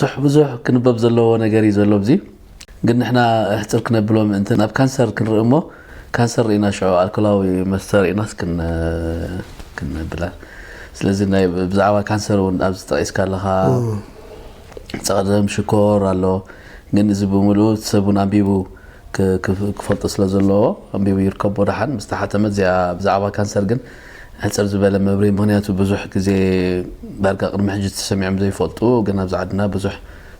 ብዙሕ ብዙሕ ክንበብ ዘለዎ ነገር እዩ ዘሎ ኣብዚ። ግን ንሕና ሕፅር ክነብሎ ምእንቲ ናብ ካንሰር ክንርኢ እሞ፣ ካንሰር ርኢና ሽዑ ኣልኮላዊ መስተ ርኢናስ ክን-፣ ክንብላ። ስለዚ ናይ ብዛዕባ ካንሰር እውን ኣብዚ ጠቒስካ ኣለኻ። ጸቕደም ሽኮር ኣሎ። ግን እዚ ብምሉኡ እቲ ሰብ እውን ኣንቢቡ ክ-፣ ክፍ-፣ ክፈልጦ ስለ ዘለዎ፣ ኣንቢቡ ይርከቦ ደሓን። ምስ ተሓተመት እዚኣ ብዛዕባ ካንሰር ግን ሕጽር ዝበለ መብርሂ፣ ምኽንያቱ ብዙሕ ግዜ ዳርጋ ቅድሚ ሕጂ ተሰሚዖም ዘይፈልጡ፣ ግን ኣብዚ ዓድና ብዙሕ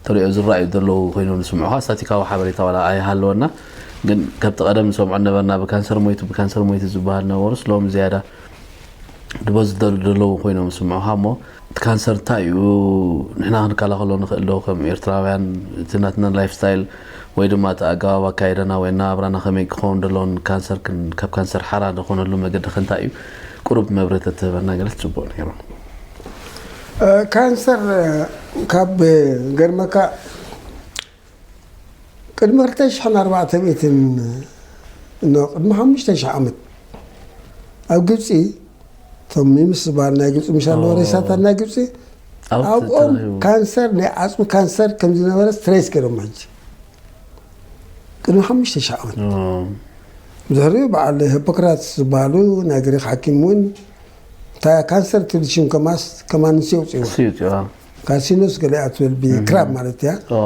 ተሪኦ ዝረኣዩ ዘለዉ ኮይኖም ንስምዑኻ። ስታቲካዊ ሓበሬታ ዋላ ኣይሃለወና፣ ግን ካብቲ ቀደም ንሰምዖ ነበርና፣ ብካንሰር ሞይቱ፣ ብካንሰር ሞይቱ ዝበሃል ነበሩስ፣ ሎም ዝያዳ ድቦ ዝደሉ ዘለዉ ኮይኖም ዝስምዑኻ። እሞ እቲ ካንሰር እንታይ እዩ? ንሕና ክንከላኸሎ ንኽእል ዶ? ከም ኤርትራውያን እቲ ናትና ላይፍ ስታይል ወይ ድማ እቲ ኣገባብ ኣካይዳና ወይ ኣነባብራና ከመይ ክኸውን ደሎን፣ ካንሰር ክን-፣ ካብ ካንሰር ሓራ ዝኾነሉ መገዲ ከ እንታይ እዩ? ቁሩብ መብርሂ ተትህበና ገለ ጽቡቕ ነይሩ። እ፣ ካንሰር፣ እ፣ ካብ ገርመካ ቅድሚ ክልተ ሽሕን ኣርባዕተ ሚእትን፣ ኖ፣ ቅድሚ ሓሙሽተ ሽሕ ዓመት ኣብ ግብጺ፣ እቶም ሚምስ ዝበሃል ናይ ግብጺ ምሽ ኣለዎ፣ ኦ። ሬሳታት ናይ ግብጺ፣ ኣብኡ ኣብኦም ተረኺቡ። ካንሰር፣ ናይ ዓጽሚ ካንሰር ከም ዝነበረ ትሬስ ገይሮም። ሕጂ ቅድሚ ሓሙሽተ ሽሕ ዓመት። ኦ። ብድሕሪኡ በዓል ሂፖክራትስ ዝበሃሉ ናይ ግሪክ ሓኪም እውን፣ እታ ካንሰር ትብል ሽም ከማስ-፣ ከማንስ የውፅእዋ። እሱ ይውፅእዋ። ካርሲኖስ ገሊኣ ትብል ብክራብ እም። ማለት እያ። ኦ።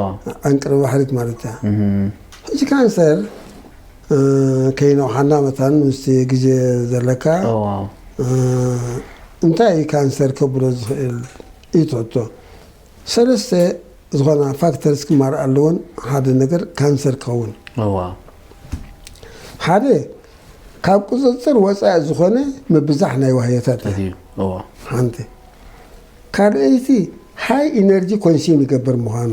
ዓንቅሪ ባሕሪት ማለት እያ። እም። ሕጂ ካንሰር፣ እ፣ ከይነውሓና መታን ምስቲ ግዜ ዘለካ፣ ኦ፣ ዋው። እ፣ እንታይ እዩ ካንሰር ከብሎ ዝኽእል እዩ ትሕቶ። ሰለስተ ዝኾና ፋክተርስ ክማልእ ኣለዎን ሓደ ነገር ካንሰር ክኸውን። ኦ፣ ዋው። ሓደ፣ ካብ ቁፅፅር ወፃኢ ዝኾነ ምብዛሕ ናይ ዋህዮታት እዩ። እዩ። ኦ። ሓንቲ። ካልኣይቲ፣ ሃይ ኢነርጂ ኮንሱም ይገብር ምዃኑ።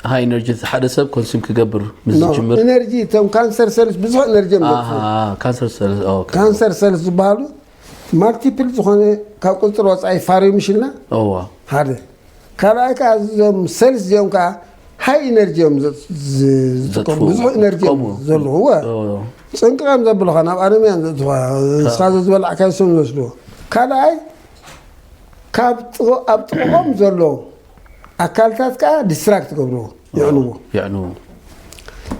ሃይ ኢነርጂ ሓደ ሰብ ኮንሱም ክገብር ምስ ኖ፣ ዝጅምር። ኢነርጂ፣ እቶም ካንሰር ሰልስ ብዙሕ ኢነርጂ እዮም ኣሃ፣ ዘጥፍኡ። ካንሰር ሰልስ፣ ኦኬ። ካንሰር ሰልስ ዝበሃሉ ማልቲፕል ዝኾነ ካብ ቁፅፅር ወፃኢ ፋርዮም ሽልና እዋ። ሓደ። ካልኣይ ከዓ እዞም ሰልስ እዚኦም ከዓ ሃይ ኢነርጂ እዮም ዘ-፣ ዝ-፣ ዝጥቀሙ። ዘጥፍኡ። ብዙሕ ኢነርጂ እዮም ዝጥቀሙ። ዘለዉ። እዎ። ኦ። ጨንቂቖም ዘብሉኻ፣ ናብ ኣነምያ እዮም ዘእትኻ። ንስኻ ዘዝበላዕካዮ ንሶም ዝወስድዎ። ካልኣይ ካብ ጥቕ-፣ ኣብ ጥቕኦም ዘሎ ኣካልታት ከዓ ዲስትራክት ይገብርዎ፣ የዕንዎ። የዕንዎ።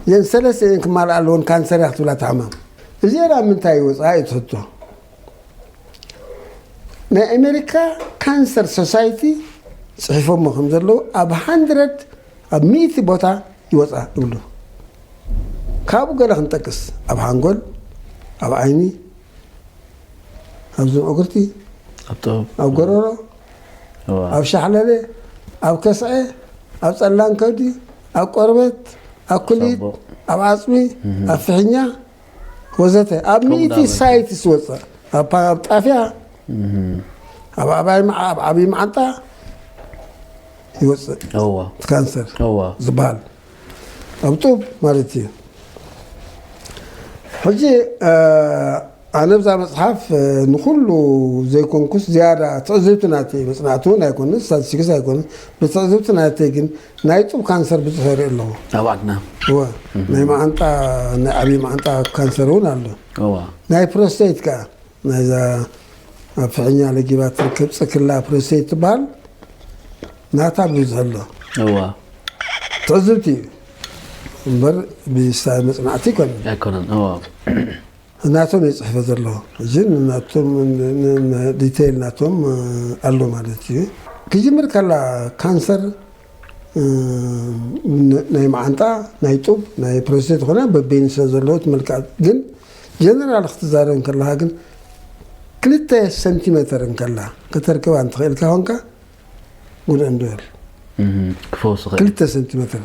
እዘን ሰለስተ እየን ክማልኣ ኣለወን ካንሰር እያ ክትብላ እታ ሕማም። እዚኤን ኣብ ምንታይ ይወፅኣ እዩ እቲ ሕቶ። ናይ ኣሜሪካ ካንሰር ሶሳይቲ ፅሒፎሞ ከም ዘለዉ ኣብ ሃንድረድ፣ ኣብ ሚእቲ ቦታ ይወፅኣ ይብሉ። ካብኡ ገለ ክንጠቅስ፣ ኣብ ሓንጎል፣ ኣብ ዓይኒ፣ ኣብ ዝንዕጉርቲ፣ ኣብ ጡብ። ኣብ ጎረሮ፣ እዋ። ኣብ ሻሕለለ፣ ኣብ ከስዐ፣ ኣብ ጸላም ከብዲ፣ ኣብ ቆርበት፣ ኣብ ኩሊት፣ ሳንቡእ። ኣብ ዓጽሚ፣ እህ። ኣብ ፍሕኛ ወዘተ ኣብ ከምኡ ሚእቲ እንዳበልካ። ሳይትስ ወጸ። ኣብ ፓ-፣ ኣብ ጣፍያ፣ እህ። ኣብ ዓባይ መዓ-፣ ኣብ ዓብዪ መዓንጣ ይወጽእ። እዋ። እቲ ካንሰር እዋ። ዝበሃል ኣብ ጡብ ማለት እዩ። ሕጂ፣ እ፣ ኣነ ብዛ መጽሓፍ፣ እ፣ ንኹሉ ዘይኮንኩስ ዝያዳ ትዕዝብቲ ናተይ፣ መጽናዕቲ እውን ኣይኮነን፣ ስታቲስቲክስ ኣይኮነን፣ ብትዕዝብቲ ናተይ ግን ናይ ጡብ ካንሰር ብዙሕ ይርኢ ኣለኹ። ኣብ ዓድና። እወ፣ እህ። ናይ መዓንጣ፣ ናይ ዓብዪ መዓንጣ ካንሰር እውን ኣሎ። እዋ። ናይ ፕሮስቴት ከኣ፣ ናይዛ ኣብ ፍሕኛ ለጊባ ትርከብ ጽክላ ፕሮስቴት ትበሃል፣ ናታ ብዙሕ ኣሎ። እዋ። ትዕዝብቲ እዩ እምበር ብስታ መጽናዕቲ ኣይኮነን። ኣይኮነን፣ እዋ። ናቶም እየ ጽሕፈ ዘለኹ። ሕጂ ናቶም ን-፣ ን-፣ ን-፣ ዲቴይል ናቶም፣ እ፣ ኣሎ ማለት እዩ። ክጅምር ከላ ካንሰር፣ እ፣ ን-፣ ናይ መዓንጣ፣ ናይ ጡብ፣ ናይ ፕሮስቴት ዝኾነ በበይኑ ስለ ዘለዎ እቲ መልክዕ ግን ጀነራል ክትዛረብ እንከለኻ ግን ክልተ ሰንቲሜተር እንከላ ከተርክባ እንተኽእልካ ኮንካ ጉድ እንዶ ዌል። እህ፣ ክፈውስ ይኽእል። ክልተ ሰንቲሜተር።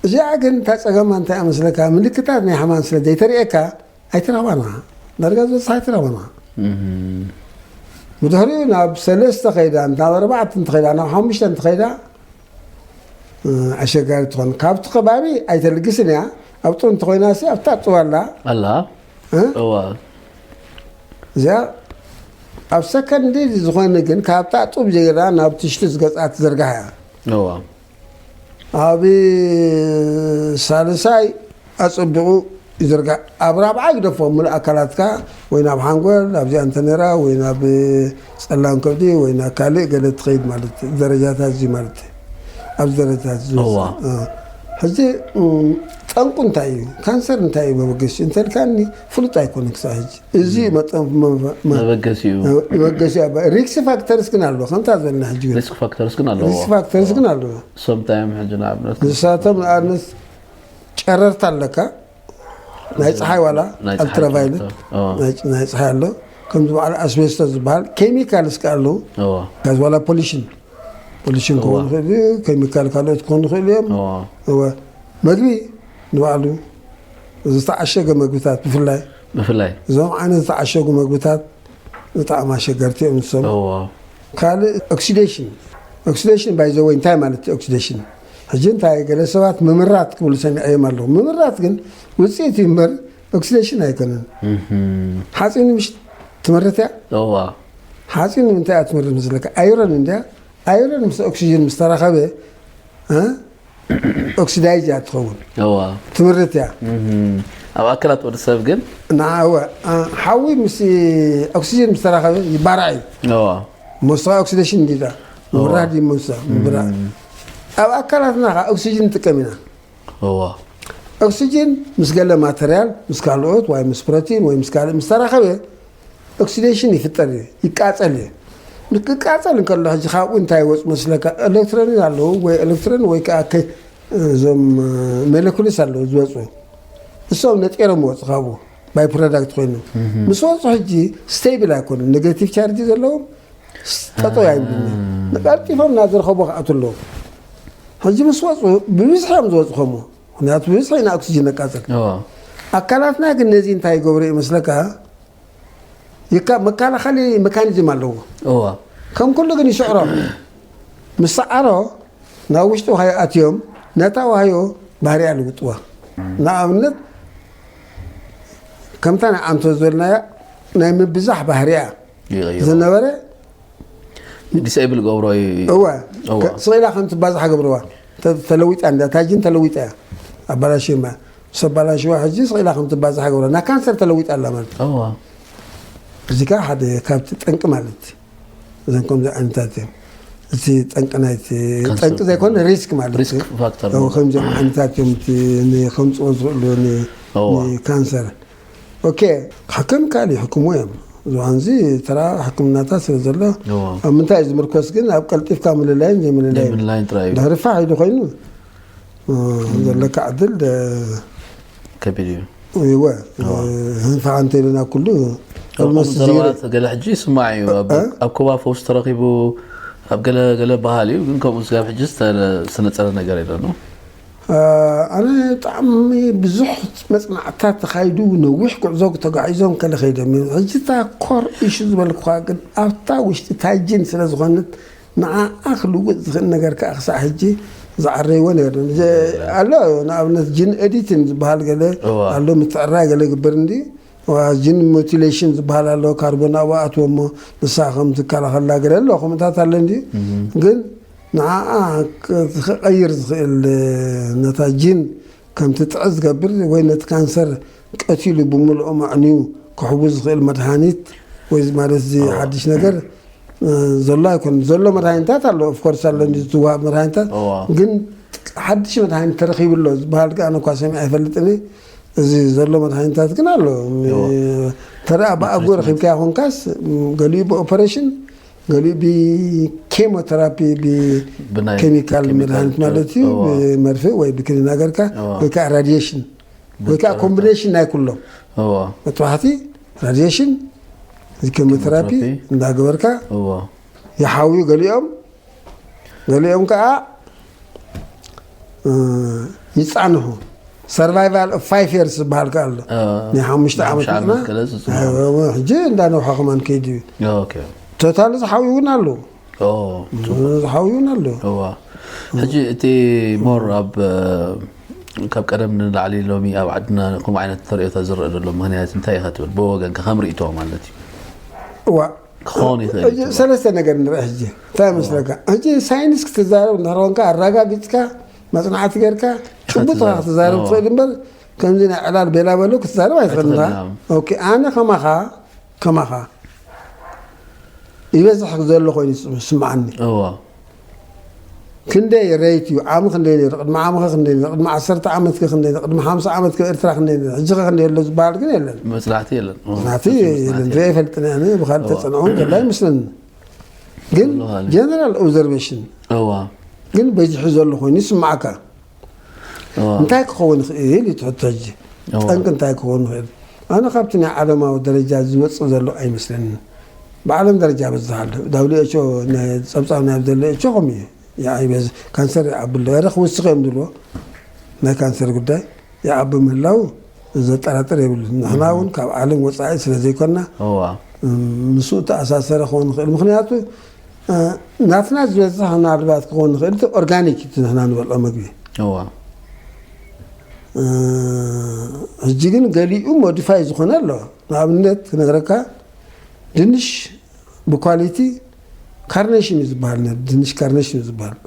እዚኣ ግን እታ ጸገማ እንታይ እያ መስለካ? ምልክታት ናይ ሕማም ስለ ዘይተርእየካ ኣይትረኽባን ኢኻ። ዳርጋ ዝበዝሓ ኣይትረኽባን ኢኻ። እህ። ብድሕሪኡ ናብ ሰለስተ ከይዳ፣ ናብ ኣርባዕተ እንተኸይዳ፣ ናብ ሓሙሽተ እንተኸይዳ፣ እ፣ ኣሸጋሪ ትኾን። ካብቲ ከባቢ ኣይተልግስን እያ። ኣብ ጡብ እንተኾይናሲ ኣብታ ጡብ ኣላ። ኣላ? እ? እዋ። እዚኣ ኣብ ሰከንድ ዝኾነ ግን ካብታ ጡብ ጀይራ ናብ ትሽቲ ዝገጻ ትዘርጋሕ እያ። እዋ። ኣብ ሳልሳይ ኣጸቢቑ ይዝርጋሕ። ኣብ ራብዓ ይግደፎ፣ ምሉእ ኣካላትካ ወይ ናብ ሓንጎል፣ ኣብዚኣ እንተ ነይራ፣ ወይ ናብ ጸላም ከብዲ፣ ወይ ናብ ካልእ ገለ ትኸይድ ማለት፣ ደረጃታት እዚ ማለት፣ ኣብዚ ደረጃታት እዚ እዋ። እ። ሕጂ፣ እም፣ ጠንቁ እንታይ እዩ? ካንሰር እንታይ እዩ መበገሲ? እንተልካኒ፣ ፍሉጥ ኣይኮነን ክሳብ ሕጂ። እዚ መጠን መ-፣ መ-፣ መበገሲኡ። መበገሲ እያ። ሪክስ ፋክተርስ ግን ኣሎ፣ ከምታ ዝበልና ሕጂ ግን። ሪስክ ፋክተርስ ግን ኣለዎ። ሪስክ ፋክተርስ ግን ኣለዎ። እሶም እንታይ እዮም ሕጂ ንኣብነት? ንሳቶም ንኣብነት ጨረርታ ኣለካ፣ ናይ ጸሓይ ዋላ ናይ ጸሓይ ኣልትራቫዮሌት፣ ጨረርታ። ኦ። ናይ፣ ናይ ጸሓይ ኣሎ። ከምዚ በዓል ኣስቤስቶስ ዝበሃል ኬሚካልስ ከኣ ኣለዉ። ኦ። ጋዝ ዋላ ፖሊሽን፣ ፖሊሽን እዋ። ክኸውን ይኽእል እዩ፣ ኬሚካል ካልኦት ክኾኑ ይኽእሉ እዮም። እዋ። እወ። መግቢ ንባዕሉ ዝተዓሸገ መግብታት ብፍላይ ብፍላይ። እዞም ዓይነት ዝተዓሸጉ መግብታት ብጣዕሚ ኣሸገርቲ እዮም ንሶም። እዋ። ካልእ ኦክሲዴሽን። ኦክሲዴሽን ባይ ዘ ወይ እንታይ ማለት እዩ ኦክሲዴሽን? ሕጂ እንታይ ገለ ሰባት ምምራት ክብሉ ሰሚዐዮም ኣለዉ። ምምራት ግን ውፅኢት እዩ እምበር ኦክሲዴሽን ኣይኮነን። እህም። ሓፂን ምሽ ትመርት እያ? እዋ። ሓፂን ንምንታይ እያ ትመርት መስለካ? ኣይረን እንድያ። ኣይረን ምስ ኦክሲጅን ምስ ተራኸበ፣ እ? ኦክሲዳይዝ እያ ትኸውን። እዋ። ትምርት እያ። እህም። ኣብ ኣካላት ወዲ ሰብ ግን ንዓወ፣ እ፣ ሓዊ ምስ ኦክሲጅን ምስ ተራኸበ ይባራዕ እዩ። እዋ። ሞስኻ ኦክሲዴሽን እንዲዳ። እዋ። ምብራህ ድዩ ሞስኻ? ምብራህ። እም። ኣብ ኣካላትና ኸዓ ኦክሲጅን ንጥቀም ኢና። እዋ። ኦክሲጅን ምስ ገለ ማተርያል፣ ምስ ካልኦት፣ ወይ ምስ ፕሮቲን፣ ወይ ምስ ካልእ ምስ ተራኸበ፣ ኦክሲዴሽን ይፍጠር እዩ፣ ይቃጸል እዩ። ክቃጸል እንከሎ፣ ሕጂ ካብኡ እንታይ ይወጽእ መስለካ? ኤሌክትሮን ኣለዉ፣ ወይ ኤሌክትሮን ወይ ከኣ ከ-፣ እዞም፣ እ፣ ሞለኩልስ ኣለዉ ዝወጹ። እሶም ነጢሮም ይወጹ ካብኡ፣ ባይ ፕሮዳክት ኮይኑ። እህ። ምስ ወጹ ሕጂ ስቴብል ኣይኮኑን። ኔጋቲቭ ቻርጅ ዘለዎም ጠጠው ኣይብሉን። ኣሃ። ቀልጢፎም ናብ ዝረኸቦ ክኣቱ ኣለዎም። ሕጂ ምስ ወጹ ብብዝሒ እዮም ዝወጹ ከምኡ። ምኽንያቱ ብብዝሒ ኢና ኦክሲጅን ነቃጽል። እዎ። ኣካላትና ግን ነዚ እንታይ ይገብሮ ይመስለካ? ይካ-፣ መከላኸሊ ሜካኒዝም ኣለዎ። እዎ። ከም ኩሉ ግን ይስዕሮ። ምስ ሰዓሮ ናብ ውሽጢ ዋህዮ ኣትዮም ነታ ዋህዮ ባህሪያ ልውጥዋ። ንኣብነት ከምታ ናይ ኣንቶ ዝበልናያ ናይ ምብዛሕ ባህሪያ ይቕይሮ። ዝነበረ ዲስኤብል ገብሮ እዩ። እወ። እወ። ከ-፣ ስቕ ኢላ ከም ትባዛሕ ገብርዋ። ተ-፣ ተለዊጣ እንዳ ታጅን ተለዊጣ እያ። ኣባላሽማ። ምስ ኣባላሽዋ ሕጂ ስቕ ኢላ ከም ትባዛሕ ገብርዋ። ና ካንሰር ተለዊጣ ኣላ ማለት እዩ። እወ። እዚ ከኣ ሓደ ካብቲ ጠንቂ ማለት እዩ። እዘን ከምዚ ዓይነታት እዮም። እቲ ጠንቂ ናይቲ ካንሰር። ጠንቂ ዘይኮነ ሪስክ ማለት ሪስክ እዩ። ፋክተር እወ፣ ማለት። ከምዚኦም ዓይነታት እዮም እቲ ን-፣ ከምፅኦ ዝኽእሉ ን-፣ እወ። ንካንሰር። ኦኬ፣ ሕክም ካልእ ይሕክሙ እዮም። ዝባንዚ ተራ ሕክምናታት ስለ ዘሎ፣ እዎ። ኣብ ምንታይ እዩ ዝምርኮስ ግን? ኣብ ቀልጢፍካ ምልላይን ዘይምልላይን። ዘይምልላይን ጥራይ እዩ። ድሕሪ ፋሕ ኢሉ ኮይኑ፣ እ፣ ዘለካ ዕድል ደ-፣ ከቢድ እዩ። እወ፣ እዎ። እ፣ ህንፋ እንተኢልና ኩሉ ከምኡ almost ዘረባ zero። ገለ ሕጂ ይስማዕ እዩ። ኣብ፣ እ? ኣብ ኩባ ፈውሲ ተረኺቡ፣ ኣብ ገለ፣ ገለ በሃል እዩ። ግን ከምኡ ስጋብ ሕጂ ዝተ-፣ ዝተነጸረ ነገር የለን። እ፣ ኣነ ብጣዕሚ ብዙሕ መጽናዕትታት ተኻይዱ፣ ነዊሕ ጉዕዞ ተጓዒዞም ከለ ከይዶም እዮም። ሕጂ እታ ኮር ኢሹ ዝበልኩኻ ግን ኣብታ ውሽጢ እታ ጂን ስለ ዝኾነት ንዓኣ ክልውጥ ዝኽእል ነገር ከኣ ክሳዕ ሕጂ ዝዓረይዎ ነገር የለን። ዘ-፣ ኣሎ ንኣብነት ጂን ኤዲቲን ዝበሃል ገለ እዋ። ኣሎ፣ ምትዕራይ ገለ ግበር እንዲ ዋ-፣ ጂን ሙቲሌሽን ዝበሃል ኣሎ፣ ካርቦን ኣብኡ ኣትዎ እሞ ንሳ ከም ትከላኸላ ገለ ኣሎ፣ ከምኡታት ኣሎ እንድዩ። እህ። ግን ንዓኣ ክ-፣ ክቐይር ዝኽእል፣ ነታ ጂን ከም ትጥዕስ ዝገብር ወይ ነቲ ካንሰር ቀቲሉ ብምልኦም ኣዕንዩ ክሕውዝ ዝኽእል መድሃኒት ወይ ማለት እዚ እዋ። ሓድሽ ነገር፣ እ፣ ዘሎ ኣይኮነን። ዘሎ መድሃኒታት ኣሎ፣ ኦፍ ኮርስ ኣሎ፣ እንዲ ዝወሃብ መድሃኒታት። እዋ። ግን ሓድሽ መድሃኒት ተረኺቡ ኣሎ ዝበሃል ከኣ ኣነ እኳ ሰሚዐ ኣይፈልጥን። እዚ ዘሎ መድሃኒታት ግን ኣሎ። እዎ። እንተ ደኣ ብኣግኡ ኣትሪትመንት። ረኺብካዮ ኾንካስ፣ ም፣ ገሊኡ ብኦፐሬሽን፣ ገሊኡ ብኬሞቴራፒ፣ ብናይ ብኬሚካል ኬሚካል መድሃኒት ማለት እዩ። እዎ። ብመርፌ ወይ ብክኒና ገርካ፣ እዎ። ወይ ከዓ ራዲዬሽን፣ ወይ ከዓ ብጨረርታ። ኮምቢኔሽን ናይ ኩሎም። እዎ። መጥባሕቲ፣ ራዲዬሽን፣ ኬሞቴራፒ ኬሞቴራፒ። እንዳገበርካ እዎ። ይሓውዩ ገሊኦም። ገሊኦም ከዓ፣ እ፣ ይጻንሑ። ሰርቫይቫል ኦፍ ፋይቭ የርስ ዝበሃል ከኣ ኣሎ። እ፣ ናይ ሓሙሽተ ናይ ዓመት ሓሙሽተ ዓመት ህጻናት። ከለ ዝጽንሑ። ኣዎ፣ ሕጂ እንዳነውሐ ከማን ከይዱ እዩ። ኦኬ። ቶታሊ ዝሓውዩ እውን ኣለዉ። ኦ፣ ዝሓውዩ እውን ኣለዉ። እዋ። ሕጂ እቲ ሞር ኣብ፣ እ፣ ካብ ቀደም ንላዕሊ ሎሚ ኣብ ዓድና ከምኡ ዓይነት ተርእዮታት ዝረአ ዘሎ ምኽንያት እንታይ ኢኻ ትብል? ብወገንካ ከም ርእይቶ ማለት እዩ። እዋ። ክኸውን ይኽእል እዩ ሕጂ ትብሎ። ሰለስተ ነገር ንርኢ ሕጂ። እንታይ መስለካ? ሕጂ ሳይንስ ክትዛረብ እንድሕር ኮንካ ኣረጋጊጽካ፣ መጽናዕቲ ጌርካ፣ ኢኻ ጭቡጥ ኢኻ ትዛረብ። ክትዛረብ እዎ። ትኽእል እምበር፣ ከምዚ ናይ ዕላል ቤላ በሎ ክትዛረብ ኣይትኽእልን። ኣይትኽእልን። ኦኬ፣ ኣነ ከማኻ ከማኻ ይበዝሕ ዘሎ ኮይኑ ይስምዓኒ። ክንደይ ሬት እዩ? ዓሚ ክንደይ ነይሩ? ቅድሚ ዓሚ ኸ ክንደይ ነይሩ? ቅድሚ ዓሰርተ ዓመት ከ ክንደይ ነይሩ? ቅድሚ ሓምሳ ዓመት ከ ኤርትራ ክንደይ ነይሩ? ሕጂ ኸ ክንደይ ኣሎ ዝበሃል ግን የለን። መጽናዕቲ የለን። መጽናዕቲ የለን። ርእየ ይፈልጥን ኣነ ብኻልእ ተጸንዖ እውን ዘሎ ኣይመስለኒ። ግን ጀነራል ኦብዘርቬሽን ግን በዚሑ ዘሎ ኮይኑ ይስምዓካ። እንታይ ክኸውን ይኽእል እዩ ትሕቶ ሕጂ? ጠንቂ እንታይ ክኸውን ይኽእል? ኣነ ካብቲ ናይ ዓለማዊ ደረጃ ዝወፅእ ዘሎ ኣይመስለንን። ብዓለም ደረጃ በዝሕ ኣሎ። ዳብሊው ኤች ኦ ጸብጻብ ናይ ዘሎ ኤች ኦ ከምኡ እዩ። ካንሰር ይዓቢ ኣሎ። ረ ክውስኽ እዮም ዝብልዎ ናይ ካንሰር ጉዳይ ይዓቢ ምህላው ዘጠራጥር የብሉን። ንሕና እውን ካብ ዓለም ወፃኢ ስለ ዘይኮንና ምስኡ ተኣሳሰረ ክኸውን ይኽእል። ምክንያቱ ናትና ዝበዝሕ ምናልባት ክኸውን ንኽእል እቲ ኦርጋኒክ እቲ ንሕና ንበልዖ መግቢ። ሕጂ ግን ገሊኡ ሞዲፋይ ዝኾነ ኣሎ። ንኣብነት ክነግረካ ድንሽ ብኳሊቲ ካርኔሽን እዩ ዝበሃል ነይሩ። ድንሽ ካርኔሽን እዩ ዝበሃል።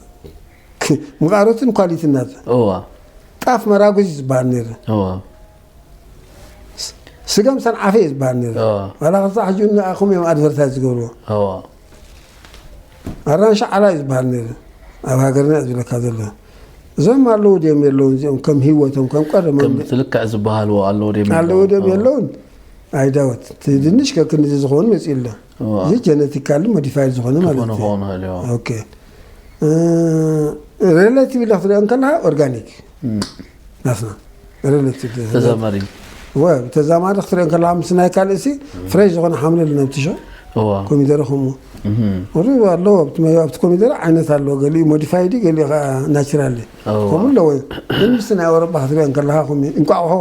ምቓሮትን ኳሊቲ እናተ ጣፍ መራጉዝ እዩ ዝበሃል ነይሩ። ስገም ሰንዓፈ እዩ ዝበሃል ነይሩ። ዋላ ክሳዕ ሕጂ እውን ንኣኹም እዮም ኣድቨርታይዝ ዝገብርዎ። ኣራንሺ ዓላ እዩ ዝበሃል ነይሩ። ኣብ ሃገርና እዩ ዝብለካ ዘሎ። እዞም ኣለዉ ድዮም የለውን እዚኦም ከም ህይወቶም ከም ቀደሞም ከም ትልክዕ ዝበሃልዎ ኣለዉ ድዮም ኣለዉ የለውን? ድዮም የለውን? ኣይዳወት እቲ ድንሽ ከክንዚ ዝኾኑ መፅኡ ኣሎ። እዚ ጀነቲካሊ ሞዲፋይድ ዝኾነ ማለት ክኾኑ እዩ። ክኾኑ ይኽእል እዩ። ኦኬ። ሬላቲቭ ኢለ ክትሪኦ እንከለካ ኦርጋኒክ ናትና ሬላቲቭ ተዛማሪ። ወ ተዛማሪ ክትሪኦ እንከለካ ምስ ናይ ካልእ ሲ ፍሬሽ ዝኾነ ሓምለ ኣለና ኣብቲ ሸ እዋ ኮሚደረ ከምኡ እህ ሩ ኣለዎ ኣብቲ መ- ኣብቲ ኮሚደረ ዓይነት ኣለዎ ገሊኡ ሞዲፋይድ ገሊኡ ከዓ ናቹራል እዋ ከምኡ ኣለዎ። ግን ምስ ናይ ኣውሮጳ ክትሪኦ እንከለካ ኮሚ እንቋቑሖ